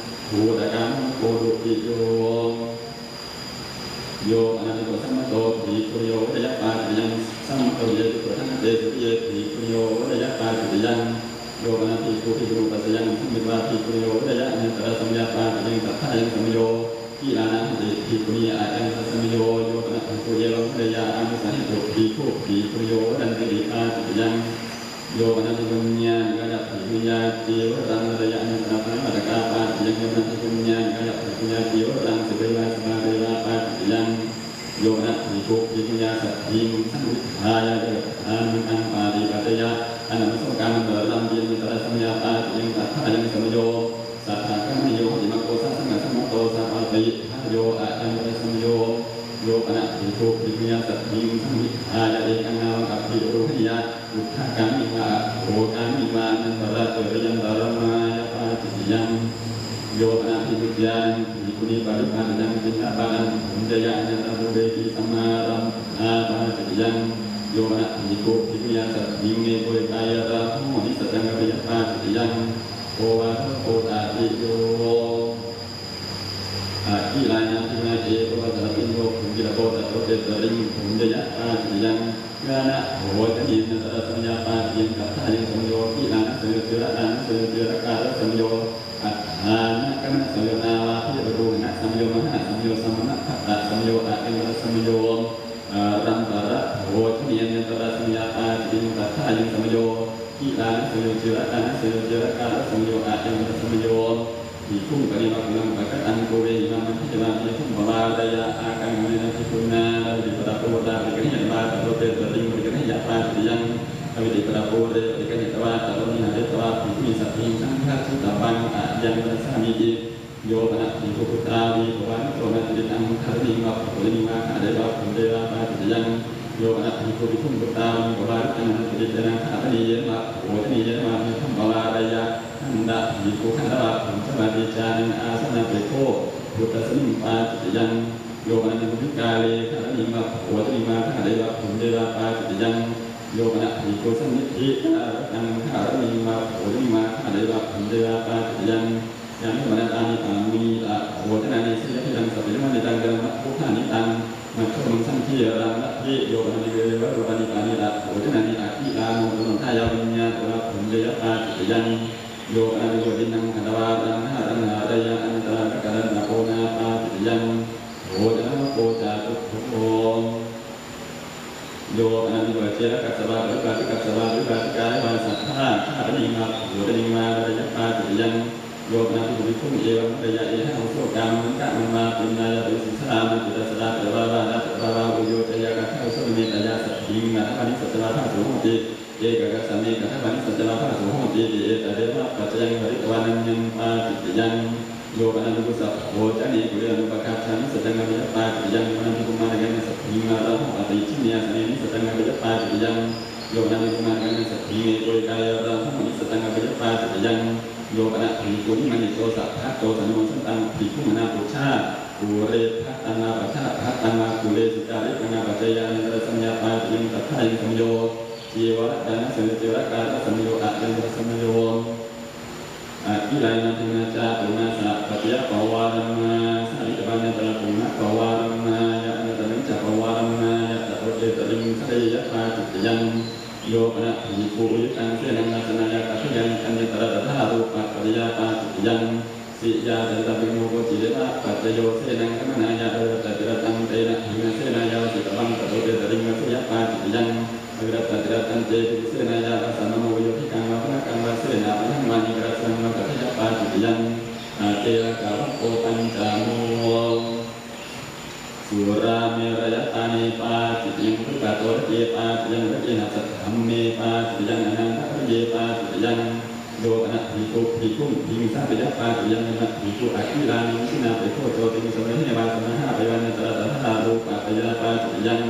ພູຕະກາ ມະໂນໂກ ຕຸຕິໂຍ ໂຍ ປະນາທິໂກ ສະມະໂຕ ພິກຂຸໂນ ໂຍ ວະດະຍະ ປາຈິດຕະຍັງ ສະມະໂຕ ເຍ ພິກຂຸ ທັງ ເຕ ສຸ ເຍ ພິກຂຸໂນ ໂຍ ວະດະຍະ ປາຈິດຕະຍັງ ໂຍ ປະນາທິ ພິກຂຸ ພິກຂຸນູ ປັດຈະຍັງ ສະມິດວາ ພິກຂຸໂນ ໂຍ ວະດະຍະ ອະຍັນຕະຣະ ສະມະຍາ ປາຈິດຕະຍັງ ຕັດຖາຍັງ ສະມະໂຍ ກິລານາ ຫະຕິ ພິກຂຸນີ ອາຍັນຕະຣະ ສະມະໂຍ ໂຍ ປະນາທິ ພິກຂຸ ເຢ ວັງ ວະດະຍາ ອາມິສະ ເຫຕຸ ພິກຂຸ ພິກຂຸໂນ ໂຍ ວະດັນຕິ ປາຈິດຕະຍັງ ໂຍ ປະນາທິ ປຸນຍາ ນິກາຍະ ພິກຂຸ ຍາ ຈີວະລັງ ວະດະຍາ ອະຍັນຕະຣະ ປະນາມາຕະກາ ປາຈິດຕະຍັງ ໂຍ ປະນາທິ ປຸນຍາ ນິກາຍະ ພິກຂຸ ຍາ ຈີວະລັງ ສິບເອວາ ສະບາເດວາ ປາຈິດຕະຍັງ ໂຍ ປະນາທິ ພິກຂຸ ພິກຂຸຍາ ສັດຖິງ ສັງວິທາຍະ ເດວະທາ ນິມິດຕັງ ປາຕິປັດຈະຍະ ອະນາມະສົງການ ມັນຕະລຳ ເບຍ ອະຍັນຕະຣະ ສະມະຍາ ປາຈິດຕະຍັງ ຕັດຖາຍັງ ສະມະໂຍ ສະຖາຄະມະໂຍ ຫະຕິມະໂກ ສະສັງກະ ສະມະໂຕ ສະປາຕິ ທະໂຍ ອາຍັນຕະຣະ ສະມະໂຍ ໂຍ ປະນາທິ ພິກຂຸ ພິກຂຸຍາ ສັດຖິງ ສັງວິທາຍະ ເອກັງ ນາວັງ ອະພິໂຣຫະຍາ ອຸດທະກາມິງ ວາ ອະໂທກາມິງ ວາ ອະນັນຕະຣະ ເຈຣິຍັນຕະຣະ ມາຍາ ປາຈິດຕະຍັງ ໂຍ ປະນາທິ ປຸນຍານັງ ພິກຂຸນີ ປະລິພາຈະຍັງ ປິນດາບາຕັງ ພູນຈະຍະ ອະຍັນຕັງ ປູເຣຕິ ສະມາລັມພາ ປາຈິດຕະຍັງ ໂຍ ປະນາທິ ພິກຂຸ ພິກຂຸຍາ ສັດຖິງ ເນໂກ ເອກາຍະ ຣາໂຫ ນິສະຈັງ ກະບະຍະ ປາຈິດຕະຍັງ ໂອວາໂທ ໂພຕາຕິໂຍ ອະກິລາຍະ ອະທິມາ ເອໂກ ວັດສະລະປິນໂຍ ຄຸນກິລະໂກ ຕະໂຕ ເຕຕະລິງ ພູນຈະຍະ ປາຈິດຕະຍັງ ຍານະໂພຈະເນນະ ຕະລະສະມະຍາ ປາຕິຍັງ ຕະທາຍັງ ສະມະໂຍ ກິລານະ ສະໂຍ ເຈລະຕານະ ສະໂຍ ເຈລະກາລະ ສະມະໂຍ ອັດຖານະກະນະ ສະໂຍ ນາວາ ພິໂຣໂທຫະນະ ສະມະໂຍ ມະຫາ ສະມະໂຍ ສະມະນະ ພັດຕະ ສະມະໂຍ ອະຍັນຕະລະ ສະມະໂຍ ອາລັນຕະລະໂພຈະເນນະ ຕະລະສະມະຍາ ປາຕິຍັງ ຕະທາຍັງ ສະມະໂຍ ກິລານະ ສະໂຍ ເຈລະຕານະ ສະໂຍ ເຈລະກາລະ ສະມະໂຍ ອະຍັນຕະລະ ສະມະໂຍ ພິກຂຸ ປະເນວະກຸລັງ ປະກະຕັງ ໂກເວຫິມາ ມັນເທວາ ເມຂຸມ ປະວາລະຍາ ອາກັງ ເມນະພິກຂຸນາ ລະວິຕິປະຕະປູ ລະວິກະເນຕະວາ ຕະໂລເຕຕະລິງ ວິກະເນຍະ ປາຈິດຕະຍັງ ລະວິຕິປະຕະປູເຣ ວິກະເນຕະວາ ຕະໂລນິຫະເຣຕະວາ ພິກຂຸນິ ສັດຖິງ ສັງຄາທິຕະວັງ ອາຍັນຕະລະສາມິຕິ ໂຍ ປະນະ ພິກຂຸ ພຸດທາ ວິພະວາ ໂຕ ນະຕິລິຕັງ ທະຣະນີ ວະ ໂພ ຍະນີ ວາ ຄະເດ ວະ ພຸນເດ ວາ ປາຈິດຕະຍັງ ໂຍ ປະນະ ພິກຂຸ ພິກຂຸ ພຸດທາ ວິພະວາ ນະຕິລິເຕນະ ທະຣະນີ ເຍ ວະ ໂພ ຍະນີ ເຍ ວະ ເມຂຸມ ປະວາລະຍາ ຄັນດະ ພິກຂຸ ຄັນດະວະ ພຸນຈະວະ ເດຈານັງ ອາສະນະ ເປໂຄ ພຸດທະສະມິງ ປາຈິດຕະຍັງ ໂຍ ປະນະ ພິກຂຸ ພິກາເລ ທະຣະນີ ວະ ໂພ ຍະນີ ວາ ຄະເດ ວະ ພຸນເດ ວາ ປາຈິດຕະຍັງ ໂຍ ປະນະ ພິກຂຸ ສະນິດຖິ ກາລະຕັງ ທະຣະນີ ວະ ໂພ ຍະນີ ວາ ຄະເດ ວະ ພຸນເດ ວາ ປາຈິດຕະຍັງ ຍານະ ປະນະຕານິ ປາມີ ອະໂພຈະນານິ ເສຍທິລັງ ສະເປນະມະນິຕັງ ກະລະມະ ໂພທານິຕັງ ມັດໂທ ມັງສັງ ທີຣາມະ ເທ ໂຍ ປະນະ ວິເວ ວະ ໂຣ ປະນິ ປານິ ອະໂພຈະນານິ ອະກິລາ ໂມ ຕະນນທາຍາ ວິນຍາ ຕະລະ ພຸນເດຍະ ປາຈິດຕະຍັງ ໂຍ ປະນະ ວິໂວ ດິນນັງ ຄັນດະວາ ຣັງ ຫາ ຣັງ ຫາ ຣະຍະ ອະນັນຕະລາ ກະກະລັນຕະ ໂພນາ ປາຈິດຕະຍັງ ໂພຈະນະ ໂພຈາຕຸໂພ ໂຍ ອະນາທິ ເຈລະກັດສະວາ ປະລິປາຕິກັດສະວາ ປະລິປາຕິກາຍະວາ ສັດທາ ທາຣະນີ ວະ ໂພຈະນີ ວາ ລະຍະ ປາຕິດຕະຍັງ ໂຍ ອະນາທິ ວິຂຸງ ເອວັງ ວະ ລະຍະ ເອທະ ໂອ ໂສກາ ມັງ ກະ ມັງ ວາ ປິນນາຍະ ປະລິສິດສະລາ ມັນ ປິຕະສະລາ ປະລະວາ ວາ ລະ ປະລະວາ ອຸໂຍ ຈະຍະ ກັດທະ ໂອ ໂສ ເມ ຕະຍະ ສັດຖິງ ນາທະ ວາ ນິສະ ຈະວາ ພາ ໂສ ໂຫຕິ ເອກະກັດສະເມ ກັດທະ ວາ ນິສະ ຈະວາ ພາ ໂສ ໂຫຕິ ເອຕະເດວະ ປັດຈະຍັງ ຜະລິຕະວາ ນັນຍັງ ປາຕິດຕະຍັງ ໂຍ ອະນາທິ ກຸສະ ໂພຈະເນ ກຸເຣ ອະນຸປະຄາດທາ ນິສະ ຈັງ ວະ ລະຍະ ປາຕິດຕະຍັງ ໂຍ ອະນາທິ ກຸມາລະ ຍານະ ສັດຖິງ ອາລາໂຫ ອະຕິຈິນເນຍ ອາສະເນ ນິສະ ຈັງ ວະ ລະຍະ ປາຕິດຕະຍັງ ໂຍ ອະນາທິ ກຸມາລະ ຍານະ ສັດຖິງ ເອໂກ ເອກາຍະ ອາລາໂຫ ນິສະ ຈັງ ວະ ລະຍະ ປາຕິດຕະຍັງ ໂຍ ອະນາທິ ກຸນິມະນິໂຕ ສະ ພັດໂຕ ສະ ໂນ ມະ ສັນຕັງ ພິກຂຸ ອະນາປຸດຊາ ປຸເຣ ພັດຕັງ ວາ ປັດຊາ ພັດຕັງ ວາ ປຸເຣ ສຸກາ ລິ ປັງ ອາ ປັດຈະຍາ ອະນາ ຕະ ລະ ສະ ມະຍາ ປາຕິຍັງ ຕະ ທາ ຍັງ ສະ ມະ ໂຍ ເຈ ວະ ຣະ ຕາ ນະ ສະ ໂຍ ເຈ ວະ ຣະ ກາ ລະ ສະ ມະ ໂຍ ອະ ຍັງ ຕະ ລະ ສະ ມະ ໂຍ ອະກິລາຍະນາທິມາ ຈາຕຸມາ ສະ ປັດຈະຍະ ປະວາຣະມາ ສາລິຕະວາ ຍະຕະລະ ປຸມມະ ປະວາຣະມາ ຍະ ອະນາຕະນະ ຈະ ປະວາຣະມາ ຍະ ຕະໂຕ ເຈຕະລິງ ສະເຣຍະ ປາຈິດຕະຍັງ ໂຍ ອະນາ ພິກຂຸ ອຸຍຸຕັງ ເສນັງ ລາຊະນາຍະ ກັດຖະຍັງ ອັນຍະຕະລະ ຕະທາ ຣູປະ ປັດຈະຍາ ປາຈິດຕະຍັງ ສິຍາ ຈະຕະ ວິໂນ ໂກ ຈິເລນະ ປັດຈະໂຍ ເສນັງ ຄະມະນາຍະ ເຣຕະ ຈິຣະຕັງ ເຕນະ ທີນະ ເສນາຍາ ວະສິຕະວັງ ຕະໂຕ ເຈຕະລິງ ວະສະຍະ ປາຈິດຕະຍັງ ອະວິລັດຕະ ຈິຣະຕັນ ເຈ ພິກຂຸ ເສນາຍາ ວະສະມະໂນ ໂຍ ທິກັງ ວະພະນະກັງ ວະເສນາ ພະຍັງ ວານິກະລັດສະນັງ ວະກັດຖະຍະ ປາຈິດຕະຍັງ ອາເກລະກະວັງໂກ ປັນຈະໂມ ສຸລາເມລະຍະຕາເມ ປາຈິດຕະຍັງ ທຸກຂະໂຕລະເກ ປາຈິດຕະຍັງ ລະເກຫັດສະທຳເມ ປາຈິດຕະຍັງ ອະນັນທະວະລະເຍ ປາຈິດຕະຍັງ ໂຍ ອະນະ ພິກຂຸ ພິກຂຸງ ພິງສາເປຍະ ປາຈິດຕະຍັງ ອະນະ ພິກຂຸ ອະກິລານັງ ສິນາ ເປໂຄ ໂຈຕິງ ສະວະເຫວາ ສະມະຫາ ປະຍາວັນນະຕະລະຕະທາ ຮູປະຕະຍາ ປາຈິດຕະຍັງ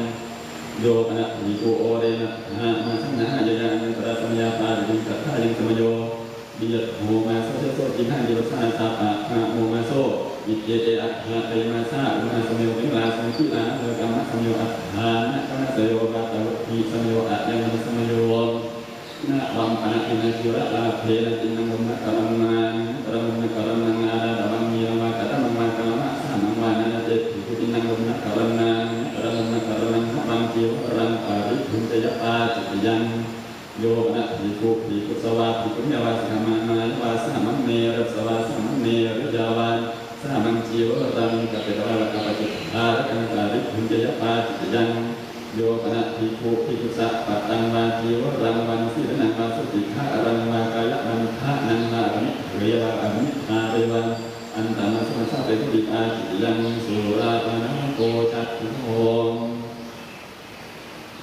ໂຍ ອະນະ ພິກຂຸ ໂອເຣນະ ທະ ມະສັນນະຫາ ຍະຍາ ອະນັນຕະລະສະມະຍາ ປາຈິດຕະຍັງ ສັດທາຍັງ ສະມະໂຍ ວິຍະໂທ ມາໂຊ ເຊໂຊ ຈິນຫາ ດິວະສາ ສາປະ ພະ ໂມ ມາໂຊ ວິເກເອ ອັດຖະ ເຕມະສະ ອຸມະສະໂມ ເວລາ ສະກິລາ ເວກຳມະສະໂມ ອັດຖານະກຳມະສະໂຍ ວາຕະວັດຖິສະໂມ ອາຍັງມະສະໂມ ນະວັມປະນະທິນະ ຈິລະລາເພນະ ຕິນນະໂມ ນະກະຣະມາ ນະກະຣະໂມ ນະກະຣະມາ ອາລາດະວັງ ມີລະວາ ກະຕະມັງວາ ກະລະວະສະມັງວາ ນະນະເຈ ພິກຸຕິນນະໂມ ນະກະຣະມາ ນະກະຣະໂມ ນະກະຣະມາ ນະວັງ ຈີວະລັງ ປະລິບຸນຈະຍະປາຈິຕະຍັງ ໂຍ ອະນະ ພິກຂຸ ພິກຂຸສະວາ ພິກຂຸຍາວາ ສິກຂາມາ ມາຍາວາ ສະຫະມັງເນ ເລສະວາ ສະຫະມັງເນ ເລຍາວາ ສະຫະມັງ ຈີວະລັງ ກະເປຕະວາ ລະກະປະຈິດທາ ລະກັງ ກາລິກຸນຈະຍະປາຈິຕະຍັງ ໂຍ ອະນະ ພິກຂຸ ພິກຂຸສະປະຕັງວາ ຈີວະລັງ ວັນສີລະນັງວາ ສຸຕິຄາອະລັງວາ ກາຍະມັນທະນັງວາ ອະກະນິເທຍວາ ອະກະນິທາເທວາ ອັນຕະມະສຸມະສະເປ ສຸຕິປາຈິຕະຍັງ ສຸລາປານາໂກ ຈະຕຸໂທ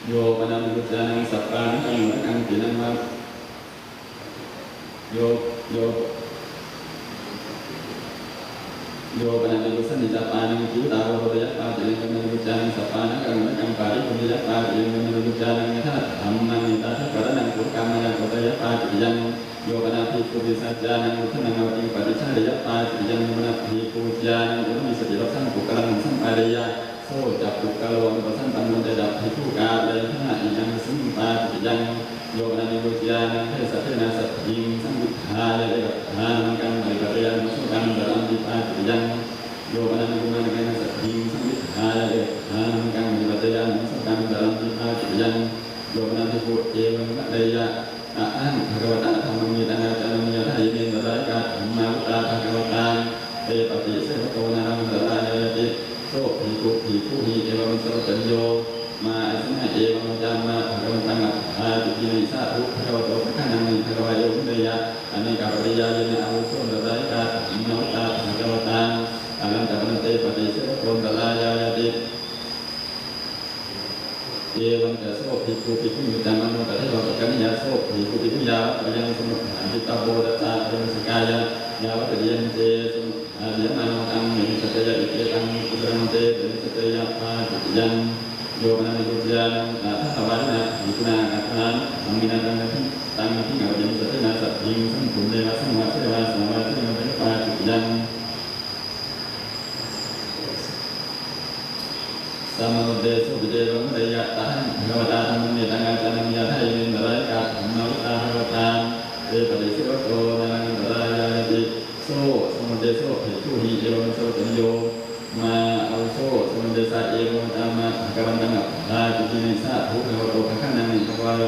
ໂຍ ປະນາມະນຸດຈານັງ ສັບປານັງ ກັງວະນະກັງ ຕີນັງວະ ໂຍ ໂຍ ໂຍ ປະນາມະນຸດສະນິຈາປານັງ ກິວຕາໂວໂຣຕະຍະປາຕິ ໂຍ ປະນາມະນຸດຈານັງ ສັບປານັງ ກັງວະນະກັງ ປາລິໂພນິຍະປາຕິ ໂຍ ປະນາມະນຸດຈານັງ ຍະຖາທຳມັງ ເນຕາທິກາລະນັງ ໂກກາມະນະໂກຕະຍະປາຕິ ຍະ ໂຍ ປະນາ ພິກຂຸ ພິສັດຈານັງ ອຸດທະນັງອະວະຕິງ ປະຕິຈາລະຍະປາຕິ ຍະ ໂຍ ປະນາ ພິກຂຸ ຍານັງ ອຸນະມິສະຕິ ລັກສະນັງ ປຸກກະລັງ ສຳປາເດຍະ ໂສ ຈະ ປຸກກະໂລ ອະນຸປັດສຳປັນໂນ ຈະ ຈະ ພິກຂຸ ກາລະຍະທະນະ ອິຍັງ ສະມິງ ປາຕິ ຍະ ໂຍ ປະນາ ພິກຂຸ ຍານັງ ເທສະເທນະ ສັດຖິງ ສັງວິທາຍະ ເອກະຖານະມັງກັງ ປະລິປັດຕະຍາ ນະມັດສະການ ຕະລັນຕິ ປາຕິ ຍະ ໂຍ ປະນາ ພິກຂຸ ມານະເກນະ ສັດຖິງ ສັງວິທາຍະ ເອກະຖານະມັງກັງ ປະລິປັດຕະຍາ ນະມັດສະການ ຕະລັນຕິ ປາຕິ ຍະ ໂຍ ປະນາ ພິກຂຸ ເອວັງ ມະເດຍະ ອະຫັງ ພະຄະວະຕາ ທຳມັງ ເມຕັງ ອາຈານະ ຍາທາ ເຍເມ ນະຣາຍະກາ ທຳມາວະຕາ ພະຄະວະຕາ ເຕ ປະຕິເສວະໂຕ ນາລັງ ອັນຕະລາຍາຍະຕິ ໂສ ພິກຂຸ ພິກຂຸຫິ ເອວະເມ ສະວັດຈະນິໂຍ ມາ ອາເສນະ ເອວັງ ວະຈາມະ ພະຄະວັນຕັງ ອັດຖາທິທິເມ ສາທຸ ພະຄະວະໂຕ ພະຄະນັງ ເມ ພະຄະວາ ເອວັງ ມະເດຍະ ອະເນກະປະລິຍາເຍນະ ອາວຸໂສ ອັນຕະລາຍະກາ ທຳມາວະຕາ ພະຄະວະຕາ ອະລັນຕະປະນັນເຕ ປະຕິເສວະໂຕ ອັນຕະລາຍາຍະຕິ ເອວັງຈະ ໂສ ພິກຂຸ ພິກຂຸຫິ ອຸດຕະມານຸປະເທວະ ປະການະຍາ ໂສ ພິກຂຸ ພິກຂຸຍາວະ ປະຍັງ ສະມຸດຖານຕິຕະໂບ ຕະສະ ເອວັງສະກາຍະ ຍາວະ ປະຕິຍັນເຕ ສະມຸດ ອາຕິຍະມາໂນ ຕັງ ເມ ສະເຕຍະ ອິເກຕັງ ກຸສະລັງ ເຕ ເຕ ສະເຕຍະ ພາ ຕິຕິຍັງ ໂຍ ປະນາ ພິກຂຸ ຍານັງ ອາທາວານະ ພິກຂຸນາ ອາທານະ ທຳມິນະ ຕັງ ຕັງ ທິງ ອະວະຕິງ ສະເທນະ ສັດຖິງ ສັງຄຸນ ເດວະ ສັງວາ ເສວາ ສາວາ ເສວະ ປະຕິປັດ ຕິຕິຍັງ ສະມະນຸດເດ ໂສ ປິເດ ເອວັງ ມະເດຍະ ຕະຫັງ ພະຄະວະຕາ ທຳມັງ ເມຕັງ ອາຈານະ ຍາທາ ເຍເມ ນະຣາຍະກາ ທຳມາວະຕາ ພະຄະວະຕາ ເຕ ປະຕິເສວະໂຕ ນາລັງ ອັນຕະລາຍາຍະຕິ ໂສ ສະມຸດເດ ໂສ ພິກຂຸຫິ ເອວັງ ສະວັດຈະນິໂຍ ມາ ອາວຸໂສ ສະມຸດເດ ສະ ເອວັງ ວະຕາມະ ພະຄະວັນຕັງ ອັດຖາທິທິເມ ສາທຸ ພະຄະວະໂຕ ພະຄະນັງ ເມ ພະຄະວາ ເອ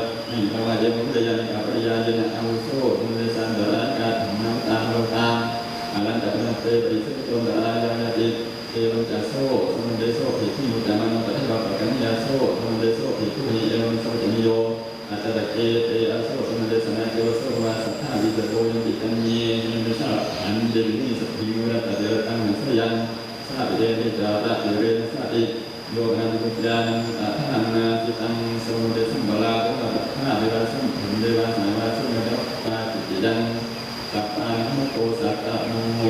ວັງ ມະເດຍະ ເອກະປະລິຍາເຍນະ ອາວຸໂສ ສະມຸດເດ ສະ ອັນຕະລາຍະກາ ທຳມາວະຕາ ພະຄະວະຕາ ອາລັນຕະປະນັນເຕ ປະຕິເສວະໂຕ ອັນຕະລາຍາຍະຕິ ເອວັງຈະ ໂສ ສະມຸດເດ ໂສ ພິກຂຸຫິ ອຸດຕະມານຸປະເທວະ ປະການະຍາ ໂສ ສະມຸດເດ ໂສ ພິກຂຸຫິ ເອວັງ ສະວັດຈະນິໂຍ ອາຈາຕະເກ ເຕ ອາໂສ ສະມຸດເດ ສະນະເກວະ ໂສ ພະວາ ສັດທາ ວິເສໂຕ ຍັມປິ ກະເນ ສະມຸດເດ ສະ ອັນເດ ວິນິສະ ພິງ ເວລະຕະ ເດ ລະ ຕັງ ເມ ສະຍັງ ສາ ປິເດ ເນ ຈາ ຣະ ເດ ເຣ ນະ ສາ ຕິ ໂຍ ອະນະ ວິໂກ ຈາ ນັງ ອາ ທະ ນາ ນາ ຈິ ຕັງ ສະມຸດເດ ສຳ ບາ ລາ ໂຕ ລະ ປັດ ທະ ເດ ລະ ສັງ ເດ ລະ ສາ ວາ ສຸ ເດ ລະ ປາ ຈິ ຕິ ຍັງ ສັບ ປາ ນະ ໂມ ໂຕ ສັກ ຕະ ໂມ ໂມ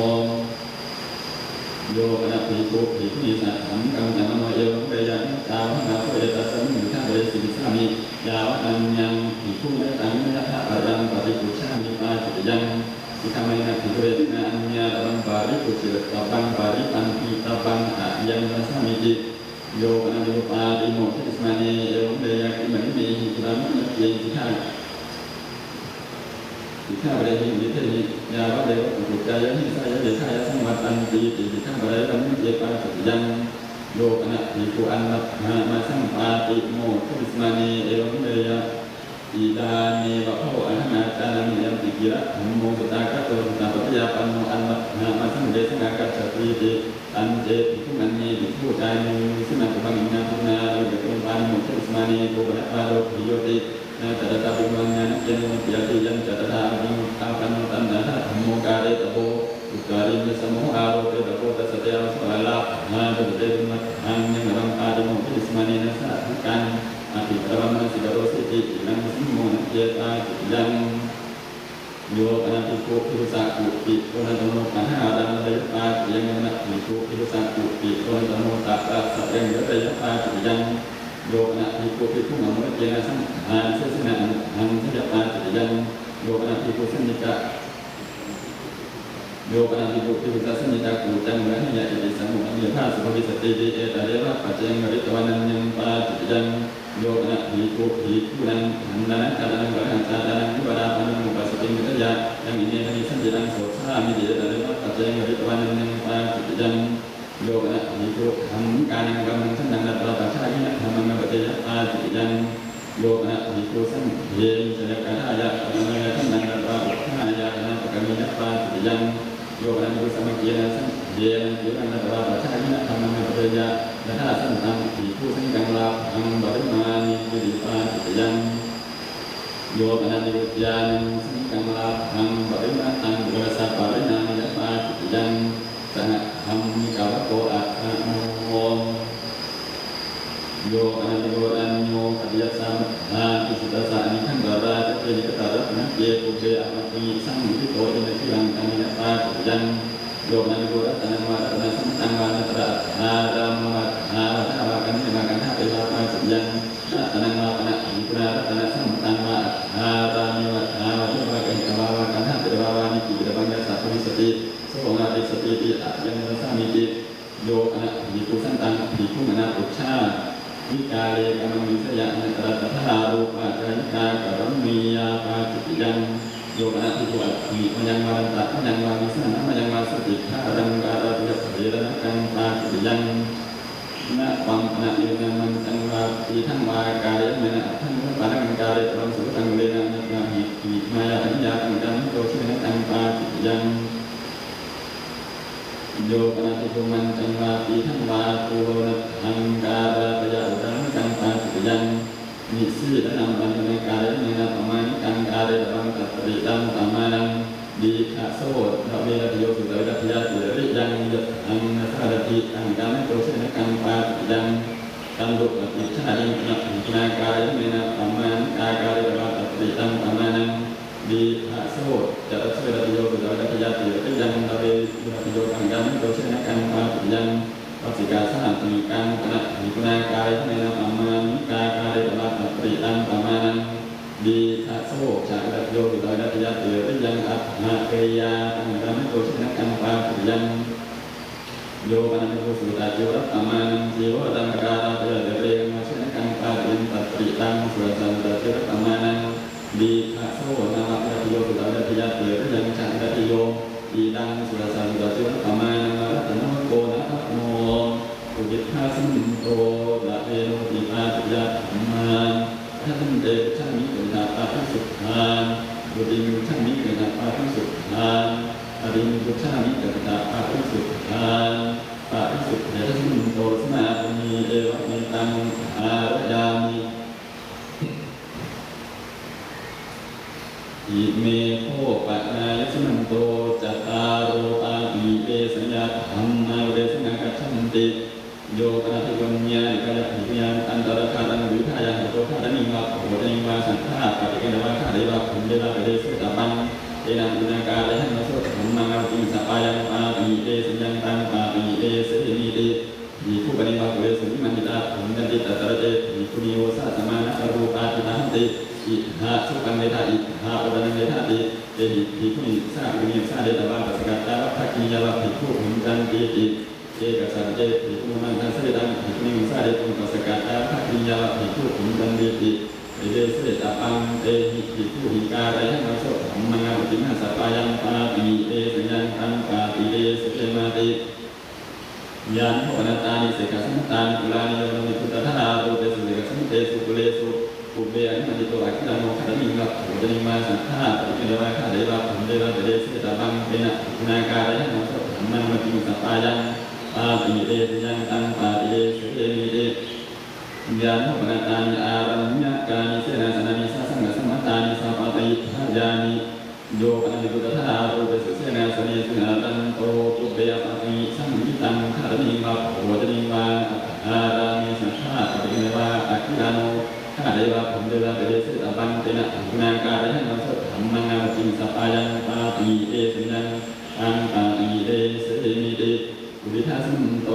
ໂຍ ອະນະ ພິກຂຸ ພິກຂຸຫິ ສັດ ຖັງ ກັງ ຕະ ມະ ໂນ ເອ ວັງ ເດ ຍະ ເມ ຕາ ວະ ຫະ ໂສ ເອ ຕັດ ສະ ມິງ ວິ ທາ ເດ ສິ ວິ ສາ ມິ ຍາ ວະ ອັນ ຍັງ ພິກຂຸ ເນ ຕັງ ເມ ຍະ ທະ ອະ ລັງ ປະ ຕິ ປຸ ຊາ ມິ ປາ ຈິ ຕະ ຍັງ ສິກຂາ ມະ ເນ ນະ ພິກຂຸ ເວ ທະ ນາ ອະ ນຸ ຍາ ຕະ ວັງ ປາ ຣິ ປຸ ຈິ ຕະ ວັງ ປາ ຣິ ປັນ ຕິ ຕະ ວັງ ອະ ຍັງ ຕະ ສະ ມິ ຕິ ໂຍ ອະ ນະ ວິ ໂລ ປາ ຕິ ໂມ ທະ ສະ ມາ ເນ ເອ ວັງ ເດ ຍະ ກິ ມະ ນິ ເມ ຫິ ກຸ ລາ ມະ ນະ ເກ ສິກຂາ ສິກຂາ ປະ ເດ ຫິ ວິ ເທ ຫິ ຍາ ວະ ເດ ວະ ກຸ ກຸ ຈາ ຍະ ຫິ ສາ ຍະ ເວ ຄາ ຍະ ສັງ ວັດ ຕັນ ຕິ ຕິ ສິກຂາ ປະ ເດ ຍະ ມະ ນະ ເກ ປາ ຈິ ຕະ ຍັງ ໂຍ ອະ ນະ ພິກຂຸ ອັນ ວັດ ທະ ມະ ສັງ ປາ ຕິ ໂມ ທະ ສະ ມາ ເນ ເອ ວັງ ເດ ຍະ ອິດາ ເມ ວະ ໂພ ອະ ຫັງ ອາ ຈາ ນະ ເມ ຍັມ ຕິ ກິ ລະ ທຳ ໂມ ສຸ ຕາ ກະ ໂຕ ສຸ ຕາ ປັດ ຕະ ຍາ ປັນ ໂນ ອັນ ວັດ ທະ ມະ ສັງ ເດ ສະ ນາ ກັດ ສະ ຕິ ຕິ ຕັນ ເຈ ພິກຂຸ ມັນ ເນ ພິກຂຸ ຈາ ເນ ວິ ສຸ ນະ ໂຕ ບັງ ອິ ນາ ພຸ ນາ ລະ ເວ ຕະ ໂກ ນ ປາ ນິ ໂມ ທະ ສະ ມາ ເນ ໂກ ປະ ນະ ປາ ໂລ ພິ ໂຍ ຕິ ນະ ຕະ ຕະ ຕະ ປິ ໂມ ນະ ຍາ ນະ ເກ ໂນ ນະ ເກ ອະ ຕິ ຍັນ ຈະ ຕະ ທາ ອະ ປິ ໂມ ຕາ ປັນ ໂນ ຕັນ ຕະ ທະ ທຳ ໂມ ກາ ເຣ ຕະ ໂບ ອຸດຕາ ຣິ ຍະ ສະ ໂມ ອາ ໂຣ ເປ ຕະ ໂພ ຕັດ ສະ ເຕ ອາ ໂສ ອາ ລາ ພະ ນະ ເຕ ເຕ ເປັນ ມະ ທັງ ຍັງ ອະ ລັງ ປາ ຕິ ໂມ ທະ ສະ ມາ ເນ ນະ ສາ ທຸ ກັງ ອະ ຕິ ຕະ ວັງ ມະ ນະ ສິ ກາ ໂຕ ເສ ຕິ ອິ ລັງ ສະ ໂມ ນະ ເກ ຕາ ຕິ ຍັງ ໂຍ ອະ ນະ ພິກຂຸ ພິກຂຸສະ ກຸ ຕິ ໂຕ ນະ ຕະ ໂນ ຕະ ຫະ ລັງ ລະ ຍະ ປາ ຕິ ຍັງ ອະ ນະ ພິກຂຸ ພິກຂຸສະ ກຸ ຕິ ໂຕ ນະ ຕະ ໂນ ຕະ ຣະ ສະ ຍັງ ລະ ຍະ ປາ ຕິ ຍັງ ໂຍ ອະ ນະ ພິກຂຸ ພິກຂຸ ອະ ໂມ ລະ ເກ ນະ ສັງ ຫາ ວິ ເສ ສະ ນະ ອະ ນະ ຫັງ ສະ ຍະ ປາ ຕິ ຍັງ ໂຍ ອະ ນະ ພິກຂຸ ສັນນິກະ ໂຍ ປະນະ ພິກຂຸ ພິກຂຸສະ ສັນຍິດຕາ ກູ ຈັນ ວະ ເຮ ຍະ ເອ ຕິ ສະ ມຸ ອັນ ເຍ ພະ ສຸ ພະ ວິ ສະ ຕິ ຕິ ເອ ຕາ ເດ ວະ ປັດ ຈະ ຍັງ ກະ ຣິ ຕະ ວະ ນັນ ຍັງ ປາ ທິ ຕິ ຍັງ ໂຍ ປະນະ ພິກຂຸ ພິກຂຸ ນັງ ທັນ ນະ ນັງ ຈະ ຕະ ນັງ ກະ ລະ ຫັນ ຈະ ຕະ ນັງ ວິ ວະ ດາ ປະ ນັງ ມຸ ປະ ສະ ຕິ ງ ກະ ຕະ ຍະ ຍັງ ອິ ເມ ທະ ມິ ສັນ ຕິ ຕັງ ໂສ ສະ ຫາ ມິ ຕິ ເອ ຕາ ເດ ວະ ປັດ ຈະ ຍັງ ກະ ຣິ ຕະ ວະ ນັນ ຍັງ ປາ ທິ ຕິ ຍັງ ໂຍ ປະນະ ພິກຂຸ ທຳ ກາ ນັງ ກຳ ມັງ ທັນ ນັງ ນະ ຕະ ວະ ປະ ຊາ ຫິ ນະ ທຳ ມັງ ນະ ປະ ເຈ ຍະ ປາ ທິ ຕິ ຍັງ ໂຍ ປະນະ ພິກຂຸ ສັງ ເພ ນິ ສ ຍະ ກະ ທາ ຍະ ຕະ ນະ ຍະ ທັນ ນັງ ນະ ຕະ ວະ ອຸ ທາ ຍະ ຕະ ນະ ປະ ກະ ມິ ນະ ປາ ທິ ຕິ ຍັງ ໂຍ ປະນະ ພິກຂຸ ສະ ມະ ເກ ນະ ສັງ ເພ ນະ ເກ ວັງ ນະ ຕະ ວະ ປະ ຊາ ຫິ ນະ ທຳ ມັງ ນະ ປະ ເຈ ຍະ ຕະ ທາ ສັນ ຕັງ ພິກຂຸ ສັງ ກັງ ລາ ພັງ ປະ ຣິ ມາ ນິ ກິ ລິ ປາ ທິ ຕິ ຍັງ ໂຍ ປະນະ ພິກຂຸ ຍາ ນັງ ສັງ ກັງ ລາ ພັງ ປະ ຣິ ມາ ຕັງ ໂຍ ຕະ ສະ ປະ ຣິ ນາ ມະ ຍະ ປາ ທິ ຕິ ຍັງ ສະ ຫະ ທຳ ມິ ກະ ວະ ໂກ ອະ ທະ ໂນ ໂຍ ອະນາທິໂກ ອະນາໂຍ ຄະຕິ ຍັດ ສາ ມັດ ທາ ພິ ສິ ຕະ ສະ ອະນິ ຄັນ ຕະ ຣາ ຈະ ເຕ ນິ ກະ ຕະ ຣັດ ຕະ ນະ ເກ ປຸບ ເບ ອະ ປະ ຕິ ສັງ ວິ ໂຕ ເອ ນະ ກິ ລັງ ກາ ມິ ຍະ ປາ ທິ ຕິ ຍັງ ໂຍ ອະນາທິໂກ ຣັດຕະ ນັງ ວາ ຣັດຕະ ນະ ສັມ ຕັງ ວາ ນະ ຕະ ຣາ ທາ ຣາ ມະ ວາ ທາ ວາ ທາ ວາ ກາ ມິ ຍະ ວາ ກັນ ທາ ເປ ວາ ປາ ທິ ຕິ ຍັງ ຣັດຕະ ນັງ ວາ ປະ ນະ ພິ ກຸ ນາ ຣັດຕະ ນະ ສັມ ຕັງ ວາ ອັດ ທາ ຣາ ເມ ວາ ທາ ວາ ເທ ວາ ກະ ຫິ ຕະ ວາ ວາ ກັນ ທາ ເປ ຕະ ວາ ວາ ນິ ກິ ປິ ຕະ ບັງ ຍັດ ສະ ພະ ວິ ສະ ຕິ ໂສ ຫະ ຣິ ສະ ຕິ ຕິ ອະ ຍັງ ຕະ ສາ ມິ ຕິ ໂຍ ອະນະ ພິກຂຸ ສັນ ຕັງ ພິກຂຸ ອະນະ ປຸດ ຊາ ວິກາ ເລ ກາ ມັງ ວິ ສະ ຍະ ອະນະ ຕະ ຣະ ຕະ ທາ ຣູ ປະ ຈາ ຍິ ກາ ກະ ຣັ ມ ເມ ຍາ ປາ ທິ ຕິ ຍັງ ໂຍ ອະນະ ພິກຂຸ ອະ ທິ ມະ ຍັງ ວາ ຣັນ ຕະ ມະ ຍັງ ວາ ວິ ສະ ນະ ມະ ຍັງ ວາ ສະ ຕິ ຄາ ຣັງ ກາ ຣະ ຕິ ຍະ ເຖ ຣະ ນະ ກັງ ປາ ທິ ຕິ ຍັງ ນະ ວັງ ອະນະ ເອ ນະ ມັນ ຈັງ ວາ ຕີ ທັງ ວາ ກາ ເລ ຍະ ເມ ນະ ອັດ ທັງ ວະ ປາ ນະ ກັງ ກາ ເລ ຕະ ວັງ ສຸ ຕະ ກັງ ເລ ນະ ນະ ນະ ຫິ ຫິ ມາ ຍາ ຕະ ມະ ຍາ ຕັງ ກາ ນະ ໂຕ ເຊ ນະ ກັງ ປາ ທິ ຕິ ຍັງ ໂຍ ປະ ນະ ພິກຂຸ ມັນ ຈັງ ວາ ຕີ ທັງ ວາ ໂຕ ໂລ ນະ ທັງ ກາ ຣະ ຕະ ຍະ ອຸ ຕະ ນະ ກັງ ປາ ທິ ຕິ ຍັງ ນິ ສີ ຕະ ນັມ ປະ ນະ ກາ ເລ ຍະ ເມ ນະ ປະ ມາ ນິ ກັງ ກາ ເລ ຕະ ວັງ ຕະ ຕະ ຣິ ຕັງ ຕະ ມາ ນັງ ດີ ຄະ ໂສ ຕະ ເວ ລະ ທະ ໂຍ ສຸ ຕະ ເວ ລະ ທະ ຍາ ຕິ ຣິ ຍັງ ຍະ ທັງ ນະ ສາ ຣະ ທິ ຕັງ ກາ ນະ ໂຕ ເຊ ນະ ກັງ ປາ ທິ ຕິ ຍັງ ຕັນ ລຸ ປະ ຕິ ຊາ ເອ ນະ ນະ ພິ ກຸ ນາ ກາ ເລ ຍະ ເມ ນະ ປະ ມາ ນະ ກາ ກາ ເລ ຕະ ວະ ຕະ ຕະ ຣິ ຕັງ ຕະ ມາ ນັງ ດີ ຄະ ໂສ ຈະ ຕະ ເຊ ລະ ທະ ໂຍ ສຸ ຕະ ເວ ລະ ທະ ຍາ ຕິ ຣິ ຍັງ ຕະ ເວ ລະ ທະ ໂຍ ກັງ ກາ ນະ ໂຕ ເຊ ນະ ກັງ ປາ ທິ ຕິ ຍັງ ປັດ ສິ ກາ ສະ ຫະ ຕິ ກັງ ປະ ນະ ພິ ກຸ ນາ ກາ ເລ ຍະ ເມ ນະ ປະ ມາ ນະ ກາ ກາ ເລ ຕະ ວະ ຕະ ຕະ ຣິ ຕັງ ຕະ ມາ ນັງ ດີ ຄະ ໂສ ຈະ ລະ ທະ ໂຍ ສຸ ຕະ ເວ ລະ ທະ ຍາ ຕິ ຣິ ຍັງ ອັດ ຫະ ເກ ຍາ ຕັງ ກາ ນະ ໂຕ ເຊ ນະ ກັງ ປາ ທິ ຕິ ຍັງ ໂຍ ປະ ນະ ພິກຂຸ ສຸ ຕະ ໂຈ ຣັດຕະ ມາ ນັງ ຈີ ໂວ ຣັດຕະ ມະ ກາ ຣະ ຕະ ຍະ ເຕ ເຣ ຍະ ມາ ເຊ ນະ ກັງ ປາ ທິ ຍັງ ຕັດ ຕະ ຣິ ຕັງ ສຸ ຣະ ສະ ຕະ ໂຈ ຣັດຕະ ມາ ນັງ ດີ ຄະ ໂສ ນະ ວະ ລະ ທະ ໂຍ ສຸ ຕະ ເວ ລະ ທະ ຍາ ຕິ ຣິ ຍັງ ຈະ ລະ ທະ ໂຍ ອີ ຕັງ ສຸ ຣະ ສະ ຕະ ໂຈ ຣັດຕະ ມາ ນັງ ມະ ຣະ ຕະ ໂນ ໂກ ນະ ທະ ໂນ ອຸ ທິດ ພະ ສະ ມິນ ໂຕ ຕະ ເວ ໂນ ຕິ ປາ ທິ ຍະ ທຳ ມາ ທະ ສະ ມິນ ເຕ ປຸດ ຊາ ມິ ກະ ຕິ ຖາ ປະ ຕິ ສຸດ ທາ ດຸ ຕິ ມິ ປຸດ ຊາ ມິ ກະ ຕິ ຖາ ປະ ຕິ ສຸດ ທາ ຕະ ຕິ ມິ ປຸດ ຊາ ມິ ກະ ຕິ ຖາ ປະ ຕິ ສຸດ ທາ ປະ ຕິ ສຸດ ເທ ທະ ສະ ມິນ ໂຕ ສະ ມາ ທິ ເອ ວະ ເມ ຕັງ ທາ ຣະ ຍາ ມິ ອິ ເມ ໂຄ ປະ ນາ ຍະ ສະ ມັນ ໂຕ ຈະ ຕາ ໂຣ ປາ ຕິ ເວ ສະ ຍະ ທຳ ມາ ເວ ສະ ນະ ກັດ ສັນ ຕິ ໂຍ ປະ ນະ ພິ ກຸນ ຍາ ນິ ກາ ຍະ ພິ ຍາ ອັນ ຕະ ຣະ ທາ ຕັງ ວິ ທາ ຍະ ຫະ ໂຕ ທາ ຕະ ນິ ວະ ໂພ ຕະ ນິ ວະ ສັນ ທາ ປະ ຕິ ກະ ນ ວະ ຄາ ເດ ວະ ພຸນ ເດ ວະ ເປ ເດ ເສ ຕະ ບັງ ເອ ນະ ປຸ ນາ ກາ ເຣ ຫັງ ວະ ໂສ ທຳ ມັງ ນະ ວະ ຕິ ສະ ປາ ຍັງ ປາ ຕິ ເວ ສະ ຍັງ ຕັງ ປາ ຕິ ເວ ເສ ມິ ຕິ ພິກຂຸ ປະ ນິ ວະ ກຸ ເຣ ສຸ ນິ ມັນ ທິ ຕາ ພຸນ ຍັນ ຕິ ຕະ ຕະ ຣະ ເຕ ພິກຂຸ ນິ ໂອ ສະ ສະ ມາ ນະ ອະ ຣູ ປາ ທິ ຕາ ຫັນ ຕິ ອິ ຫະ ສຸ ປັງ ເຣ ທາ ອິ ຫະ ໂອ ຕະ ນັງ ເຣ ທາ ຕິ ເຕ ຫິ ພິກຂຸ ນິ ສາ ພິກຂຸ ນິ ສາ ເດ ຕະ ວະ ປັດ ສະ ກະ ຕາ ວັດ ທັກ ກິ ຍາ ວະ ພິກຂຸ ພຸນ ຈັນ ຕິ ຕິ ເອ ກະ ສະ ເຕ ພິກຂຸ ມະ ມັງ ທັງ ເສ ຕັງ ພິກຂຸ ນິ ສາ ເດ ຕຸ ປັດ ສະ ກະ ຕາ ວັດ ທັກ ກິ ຍາ ວະ ພິກຂຸ ພຸນ ຈັນ ຕິ ຕິ ເອ ເດ ເສ ຕະ ປັງ ເຕ ຫິ ພິກຂຸ ຫິ ກາ ເຣ ຫັງ ວະ ໂສ ທຳ ມັງ ນະ ວະ ຕິ ມະ ຫະ ສະ ປາ ຍັງ ປາ ຕິ ເອ ສະ ຍັງ ຕັງ ປາ ຕິ ເດ ເສ ມາ ຕິ ຍານະ ໂພ ອະ ນາ ຕາ ນິ ເສ ຂະ ສະ ມັນ ຕາ ນິ ກຸ ລາ ນິ ໂຍ ໂນ ນິ ພຸດ ຕະ ທາ ອາ ຣູ ເປ ສຸ ເສ ຂະ ສະ ມັນ ເຕ ສຸ ກຸ ເລ ສຸ ປຸບ ເບ ອະ ນຸ ມະ ຕິ ໂຕ ອະ ກິ ລາ ໂນ ຄະ ຕະ ນິ ວະ ໂພ ຕະ ນິ ມະ ສັນ ທາ ປະ ຕິ ກະ ນ ວະ ຄາ ເດ ວະ ພຸນ ເດ ວະ ເປ ເດ ເສ ຕະ ບັງ ເປ ນະ ພິກຂຸ ນາ ກາ ເຣ ຫັງ ວະ ໂສ ທຳ ມັງ ນະ ວະ ຕິ ສະ ປາ ຍັງ ປາ ຕິ ເອ ສະ ຍັງ ຕັງ ປາ ຕິ ເດ ເສ ເມ ຕິ ຍານະ ໂພ ອະ ນາ ຕາ ນິ ອາ ລັນ ຍະ ກາ ນິ ເສ ນາ ສະ ນາ ນິ ສາ ສັງ ກະ ສະ ມັນ ຕາ ນິ ສາ ປະ ຕະ ຍະ ທາ ຍາ ນິ ໂຍ ປະ ນະ ພິ ກຸ ຕະ ທາ ອາ ຣູ ເປ ສຸ ເສ ນາ ສະ ເນ ສຸ ອາ ລັນ ໂຕ ປຸບ ເບ ອະ ປະ ຕິ ສັງ ວິ ຕັງ ຄະ ຕະ ນິ ວະ ໂພ ຕະ ນິ ວະ ອັດ ທາ ຣາ ເມ ສັນ ທາ ປະ ຕິ ກະ ນ ວະ ອະ ກິ ລາ ໂນ ຄາ ເດ ວະ ພຸນ ເດ ວະ ເປ ເດ ເສ ຕະ ບັງ ເປ ນະ ພິ ນາ ກາ ເຣ ຫັງ ວະ ໂສ ທຳ ມັງ ນະ ວະ ຕິ ສະ ປາ ຍັງ ປາ ຕິ ເອ ສະ ຍັງ ຕັງ ປາ ຕິ ເດ ເສ ເມ ຕິ ປຸ ຣິ ທະ ສະ ມັນ ໂຕ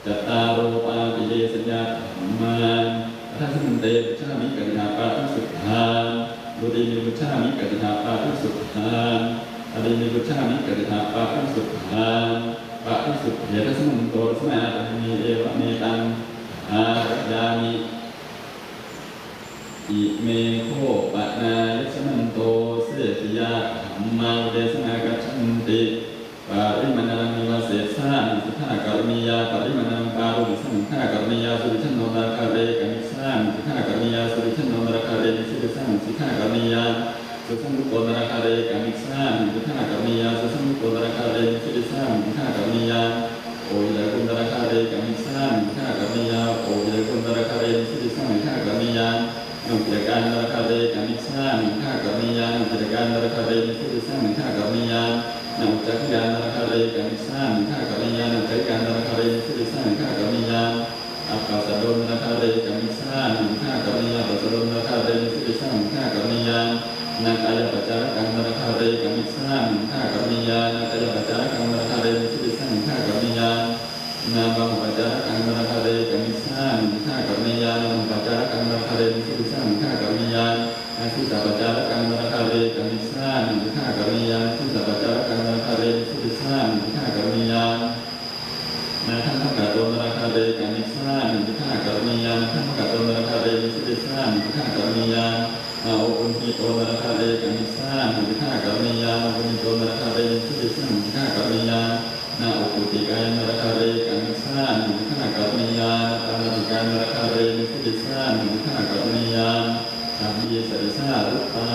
ຈະ ຕາ ໂຣ ປາ ຕິ ເດ ສະ ຍະ ທຳ ມາ ທະ ສະ ມັນ ເຕ ປຸດ ຊາ ມິ ກະ ຕິ ຖາ ປາ ຕິ ສຸດ ທາ ດຸ ຕິ ມິ ປຸດ ຊາ ມິ ກະ ຕິ ຖາ ປາ ຕິ ສຸດ ທາ ອະເດ ເມ ປຸດຊາມິ ກະຕິຖາ ປະລິສຸດຖາ ປະລິສຸດເຖ ທັດສະມັນໂຕ ທັດສະມາ ອາດາເມ ເອວະເມຕັງ ທາຣະຍາມິ ອິເມ ໂຄ ປະນາຍົສະມັນໂຕ ເສດຖິຍາ ທຳມາ ອຸເດສັງ ອາກັດສັນຕິ ປະລິມະນາລັງ ເອວະເສດສາ ອະນາສິດຖາ ກະລະນີຍາ ປະລິມະນາລັງ ປາໂຣມິສັງ ສິດຖາ ກະລະນີຍາ ສຸວິຊາໂນ ອັນຕະລາຄາເຣ ກາມິສາ ສິດຖາ ກະລະນີຍາ ສຸວິຊາໂນ ອັນຕະລາຄາເຣ ນິສະເສດສາ ສິດຖາ ກະລະນີຍາ ສຸສັງຄຸໂຕ ອັນຕະລາຄາເຣ ກາມິສາ ສິດຖາ ກະລະນີຍາ ສຸສັງຄຸໂຕ ອັນຕະລາຄາເຣ ນິສະເສດສາ ສິດຖາ ກະລະນີຍາ ໂອຫິດຕະກະກຸ ອັນຕະລາຄາເຣ ກາມິສາ ສິດຖາ ກະລະນີຍາ ໂອຫິດຕະກະກຸ ອັນຕະລາຄາເຣ ນິສະເສດສາ ສິດຖາ ກະລະນີຍາ ນະອຸກິດຕະກາ ອັນຕະລາຄາເຣ ກາມິສາ ສິດຖາ ກະລະນີຍາ ນະອຸກິດຕະກາ ອັນຕະລາຄາເຣ ນິສະເສດສາ ສິດຖາ ກະລະນີຍາ ນະອຸດຈັກຂະຍາ ອັນຕະລາຄາເຣ ກາມິສາ ສິດຖາ ກະລະນີຍາ ນະອຸດຈັກຂະຍາ ອັນຕະລາຄາເຣ ນິສະເສດສາ ສິດຖາ ກະລະນີຍາ ອັບປະສະໂດ ອັນຕະລາຄາເຣ ກາມິສາ ສິດຖາ ກະລະນີຍາ ອັບປະສະໂດ ອັນຕະລາຄາເຣ ນິສະເສດສາ ສິດຖາ ກະລະນີຍາ ນະກາຍະປະຈາຣະກັງ ອັນຕະລາຄາເຣ ກາມິສາ ສິດຖາ ກະລະນີຍາ ນະກາຍະປະຈາຣະກັງ ອັນຕະລາຄາເຣ ນິສະເສດສາ ສິດຖາ ກະລະນີຍາ ນະວາມະປະຈາຣະກັງ ອັນຕະລາຄາເຣ ກາມິສາ ສິດຖາ ກະລະນີຍາ ນະວາມະປະຈາຣະກັງ ອັນຕະລາຄາເຣ ນິສະເສດສາ ສິດຖາ ກະລະນີຍາ ນະຊີສະປະຈາຣະກັງ ອັນຕະລາຄາເຣ ກາມິສາ ສິດຖາ ກະລະນີຍາ ນະຊີສະປະຈາຣະກັງ ອັນຕະລາຄາເຣ ນິສະເສດສາ ສິດຖາ ກະລະນີຍາ ນະທັມມະກະໂຕ ອັນຕະລາຄາເຣ ກາມິສາ ສິດຖາ ກະລະນີຍາ ນະທັມມະກະໂຕ ອັນຕະລາຄາເຣ ນິສະເສດສາ ສິດຖາ ກະລະນີຍາ ນະໂອຄຸນຫິໂຕ ອັນຕະລາຄາເຣ ກາມິສາ ສິດຖາ ກະລະນີຍາ ນະໂອຄຸນຫິໂຕ ອັນຕະລາຄາເຣ ນິສະເສດສາ ສິດຖາ ກະລະນີຍາ ນະອຸກຸດຕິກາຍັງ ອັນຕະລາຄາເຣ ກາມິສາ ສິດຖາ ກະລະນີຍາ ນະປານາຕິກາຍັງ ອັນຕະລາຄາເຣ ນິສະເສດສາ ສິດຖາ ກະລະນີຍາ ສະບເບ ສະເດສາ ຣຸດປາ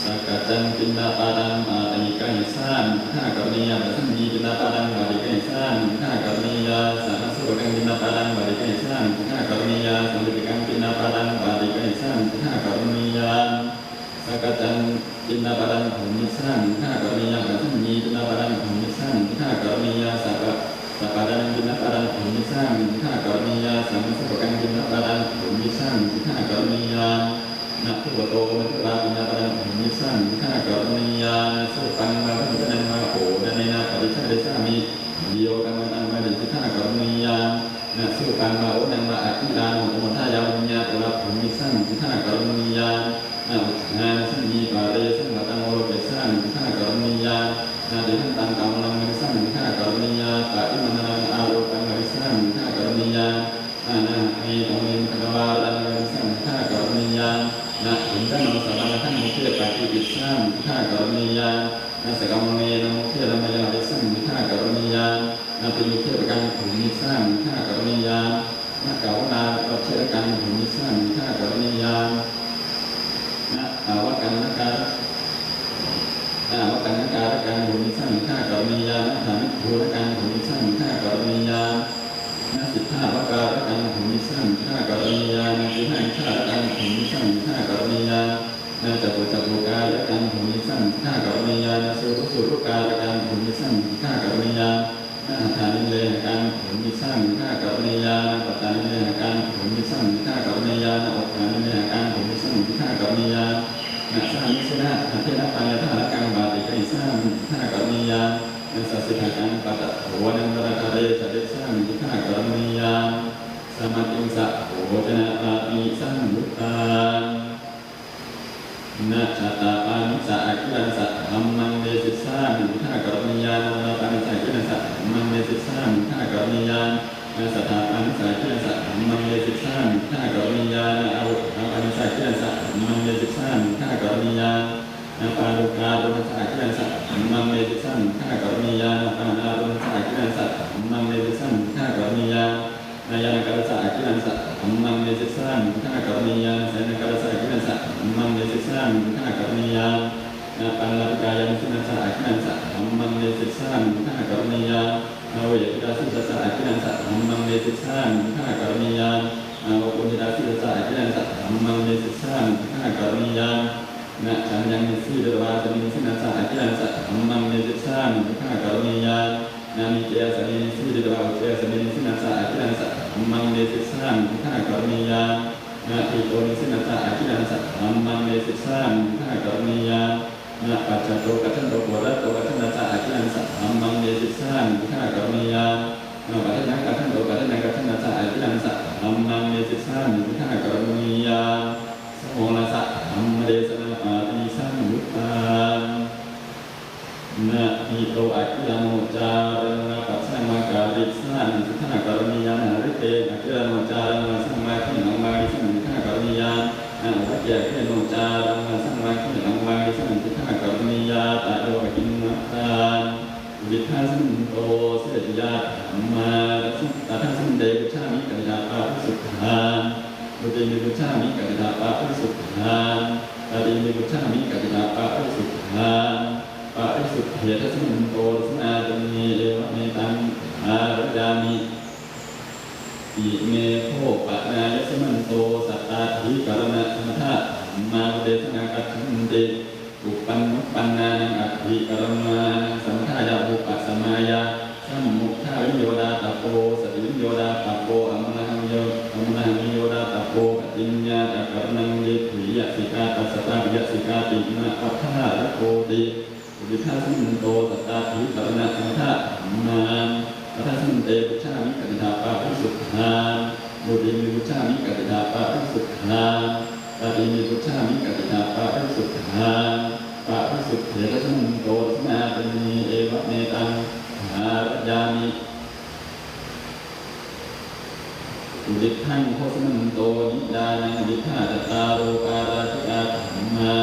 ສະກັດຈັງ ປິນດາປາດັງ ປາຕະຫິການິສາ ສິດຖາ ກະລະນີຍາ ປັດສະມິງ ປິນດາປາດັງ ປາຕະຫິການິສາ ສິດຖາ ກະລະນີຍາ ສະມະສະວະກັງ ປິນດາປາດັງ ປາຕະຫິການິສາ ສິດຖາ ກະລະນີຍາ ສະມະສະວະກະນິກາ ປິນດາປາດັງ ປາຕະຫິການິສາ ສິດຖາ ກະລະນີຍາ ສະກັດຈັງ ປິນດາປາດັງ ໂພມິສາ ສິດຖາ ກະລະນີຍາ ປັດສະມິງ ປິນດາປາດັງ ໂພມິສາ ສິດຖາ ກະລະນີຍາ ສະປະ ສະປາດານັງ ປິນດາປາດັງ ໂພມິສາ ສິດຖາ ກະລະນີຍາ ສະມະສະວະກັງ ປິນດາປາດັງ ໂພມິສາ ສິດຖາ ກະລະນີຍາ ນະພູປະໂຕ ມັນທະລາ ປິນດາປາດັງ ໂພມິສາ ສິດຖາ ກະລະນີຍາ ນະໂສປັງ ວາ ວັນທະນັງ ວາ ໂອດາເນນະ ປະຕິຊາເດສາມິ ໂຍກຳມະນະ ວາ ເດ ສິດຖາ ກະລະນີຍາ ນະໂສປັງ ວາ ໂອນາງ ວາ ອະກິລາ ໂນ ໂອທາຍາ ວິນຍາ ໂຕ ລະ ໂພມິສາ ສິດຖາ ກະລະນີຍາ ນະອຸດຖານະ ສະມິງ ປາເຣ ສັງ ວະຕັງ ໂອໂລເກສາ ສິດຖາ ກະລະນີຍາ ນະຕິທັນຕັງ ກຳມະນະ ກາມິສາ ສິດຖາ ກະລະນີຍາ ປະລິມະນາລັງ ອາໂລກັງ ກາມິສາ ສິດຖາ ກະລະນີຍາ ນະນະເມ ກຳມະນະ ມັນທະນະວາ ຣະນະ ກາມິສາ ສິດຖາ ກະລະນີຍາ ນະຄຸນຈະນະ ສະວະນະທັງ ໂມເຄ ປະຕິກິດສາ ສິດຖາ ກະລະນີຍາ ນະສະກຳມະເນນະ ໂມເຄ ລະມະຍາ ເດສາ ສິດຖາ ກະລະນີຍາ ນະປິໂນເຄຕະກັງ ໂພມິສາ ສິດຖາ ກະລະນີຍາ ນະກາວະນາ ວັດເຊຕະກັງ ໂພມິສາ ສິດຖາ ກະລະນີຍາ ນະອາວະກັນນະກາ ນະອາວະກັນນະກາລະກັງ ໂພມິສາ ສິດຖາ ກະລະນີຍາ ນະທາມິດທູນະກັງ ໂພມິສາ ສິດຖາ ກະລະນີຍາ ນະສິດຖາວະກາລະກັງ ໂພມິສາ ສິດຖາ ກະລະນີຍາ ນະຊິນະນິສາລະກັງ ໂພມິສາ ສິດຖາ ກະລະນີຍາ ນະຈັກຂຸຈັກຂຸກາລະກັງ ໂພມິສາ ສິດຖາ ກະລະນີຍາ ນະສຸລຸສຸລຸກາລະກັງ ໂພມິສາ ສິດຖາ ກະລະນີຍາ ນະຫັດຖານິເລຫະກັງ ໂພມິສາ ສິດຖາ ກະລະນີຍາ ນະປັດຕານິເລຫະກັງ ໂພມິສາ ສິດຖາ ກະລະນີຍາ ນະອົດຖານິເລຫະກັງ ໂພມິສາ ສິດຖາ ກະລະນີຍາ ນະສາມິເສນະ ຫັດເທນະ ປາຍະທາລະກັງ ປາຕິການິສາ ສິດຖາ ກະລະນີຍາ ນະສະສິດຖະກັງ ປັດຕະໂທ ອະນັນຕະນະຄາເຣ ສະເດສາ ສິດຖາ ກະລະນີຍາ ສະມາຕິງສະ ໂພຈະນະປາຕິສັງຍຸດຕັງ ນະຊະຕະປານິສະອະກິລັນສະ ທຳມັງເນສິສາມິ ສິດຖາ ກະລະນີຍາ ນະວະນະປານິສະ ອະກິລັນສະ ທຳມັງເນສິສາມິ ສິດຖາ ກະລະນີຍາ ນະສະຖາປານິສະ ອະກິລັນສະ ທຳມັງເນສິສາມິ ສິດຖາ ກະລະນີຍາ ນະອະວຸດຖາປານິສະ ອະກິລັນສະ ທຳມັງເນສິສາມິ ສິດຖາ ກະລະນີຍາ ນະປາໂລກາໂລມະສະ ອະກິລັນສະ ທຳມັງເນສິສາມິ ສິດຖາ ກະລະນີຍາ ນະປານາໂລມະສະ ອະກິລັນສະ ທຳມັງເນສິສາມິ ສິດຖາ ກະລະນີຍາ ນະຍານະກາລະສະ ອະກິລັນສະ ທຳມັງເນສິສາມິ ສິດຖາ ກະລະນີຍາ ນະສາຍານະກາລະສະ ອະກິລັນສະ ທຳມັງເນສິສາມິ ສິດຖາ ກະລະນີຍາ ນະປັນລະປິກາຍານຸສິນນະສະ ອະກິລັນສະ ທຳມັງເນສິສາມິ ສິດຖາ ກະລະນີຍາ ນະເວທິຕາສີຕະສະ ອະກິລັນສະ ທຳມັງເນສິສາມິ ສິດຖາ ກະລະນີຍາ ນະໂອໂກນທິຕາສີຕະສະ ອະກິລັນສະ ທຳມັງເນສິສາມິ ສິດຖາ ກະລະນີຍາ ນະສັນຍັງນິສສີດວາສະມິງນິສສິນນະສະ ອະກິລັນສະ ທຳມັງເນສິສາມິ ສິດຖາ ກະລະນີຍາ ນະນິເຈຍະສະມິງນິສສີດວາອຸເຈຍະສະມິງນິສສິນນະສະ ອະກິລັນສະ ທຳມັງເນສິສາມິ ສິດຖາ ກະລະນີຍາ ນະທີໂຕນິສສິນນະສະ ອະກິລັນສະ ທຳມັງເນສິສາມິ ສິດຖາ ກະລະນີຍາ ນະປັດຈະໂຕ ກັດຈັນໂຕ ໂກດະໂຕ ກັດຈັນຕະສະ ອະກິລັນສະ ທຳມັງເນສິສາມິ ສິດຖາ ກະລະນີຍາ ນະປະເທນະ ກັດຈັນໂຕ ປະເທນະ ກັດຈັນຕະສະ ອະກິລັນສະ ທຳມັງເນສິສາມິ ສິດຖາ ກະລະນີຍາ ສະໂຫລະສະ ທຳມະເດສະນາ ປາຕິສັງຍຸດຕັງ ยะเขโนจารัง อสังวาเขลังวา เขสันติ ทา กรณียา ตะโย กะกินนะทาน อุดิฏฐาสมันโต เสติยา ธัมมา ตถาสมันเต ปุชฌามิ กะติถา ปะริสุทธา ดุติมิ ปุชฌามิ กะติถา ปะริสุทธา ตติมิ ปุชฌามิ กะติถา ปะริสุทธา ปะริสุทเถ ทัสมันโต ทัสมา ตุมิ เอวะเมตัง ทารยามิ อิเม โภ ปะนายะสมันโต สัตตาธิกรณะสมถะธัมมา อุเดสนา กัจฉันติ อุปปันนุปปันนานัง อัตถิกรณานัง สมถายะ อุปสมายะ สัมมุทธาวิโยดาตะโป สติวิโยดาตะโป อมรหังโย อมรหังวิโยดาตะโป ปฏิญญาตะกรณัง ดิฏฐิยะสิกา ปัสสะตะปิยะสิกา ติมะปัฏฐาระโกติ อุดิฏฐาสมันโต สัตตาธิกรณะสมถะธัมมา อัฏฐาสมันเต ปุชฌามิ กะติถา ปะริสุทธา ดุติมิ ปุชฌามิ กะติถา ปะริสุทธา ตติมิ ปุชฌามิ กะติถา ปะริสุทธา ปะริสุทเถ ทัสมันโต ทัสมา ตุมิ เอวะเมตัง ทารยามิ อุดิฏฐัง โภ สมันโต นิยานัง อุดิฏฐา จัตตาโร ปาราจิกา ธัมมา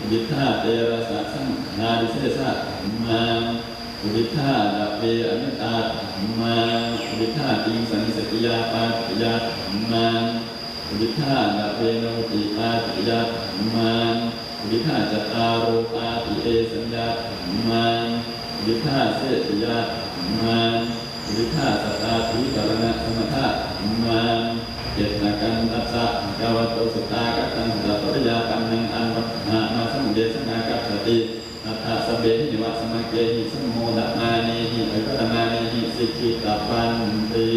อุดิฏฐา เตรสะ สังฆา วิเศษะ ธัมมา อุดิฏฐา ดะเว อนิตตา ธัมมา อุดิฏฐา ติงสะ นิสสะกิยา ปาจิกยา ธัมมา อุดิฏฐา ดะเว นวุติ ปาจิกยา ธัมมา อุดิฏฐา จัตตาโร ปาติเอสัญญา ธัมมา อุดิฏฐา เสติยา ธัมมา อุดิฏฐา สัตตาธิกรณะสมถะธัมมา เจตกันตัสสะ ภะคะวะโต สุตตากัตตัง สุตตะปริยาปันนัง อันวัตถะมะ สมุเดสนา กัจฉติ อัฏฐะ สัพเพหิ วะ สะมะเกหิ สัมโมทะมาเนหิ อภิวาทะมาเนหิ สิกขิตะวันติ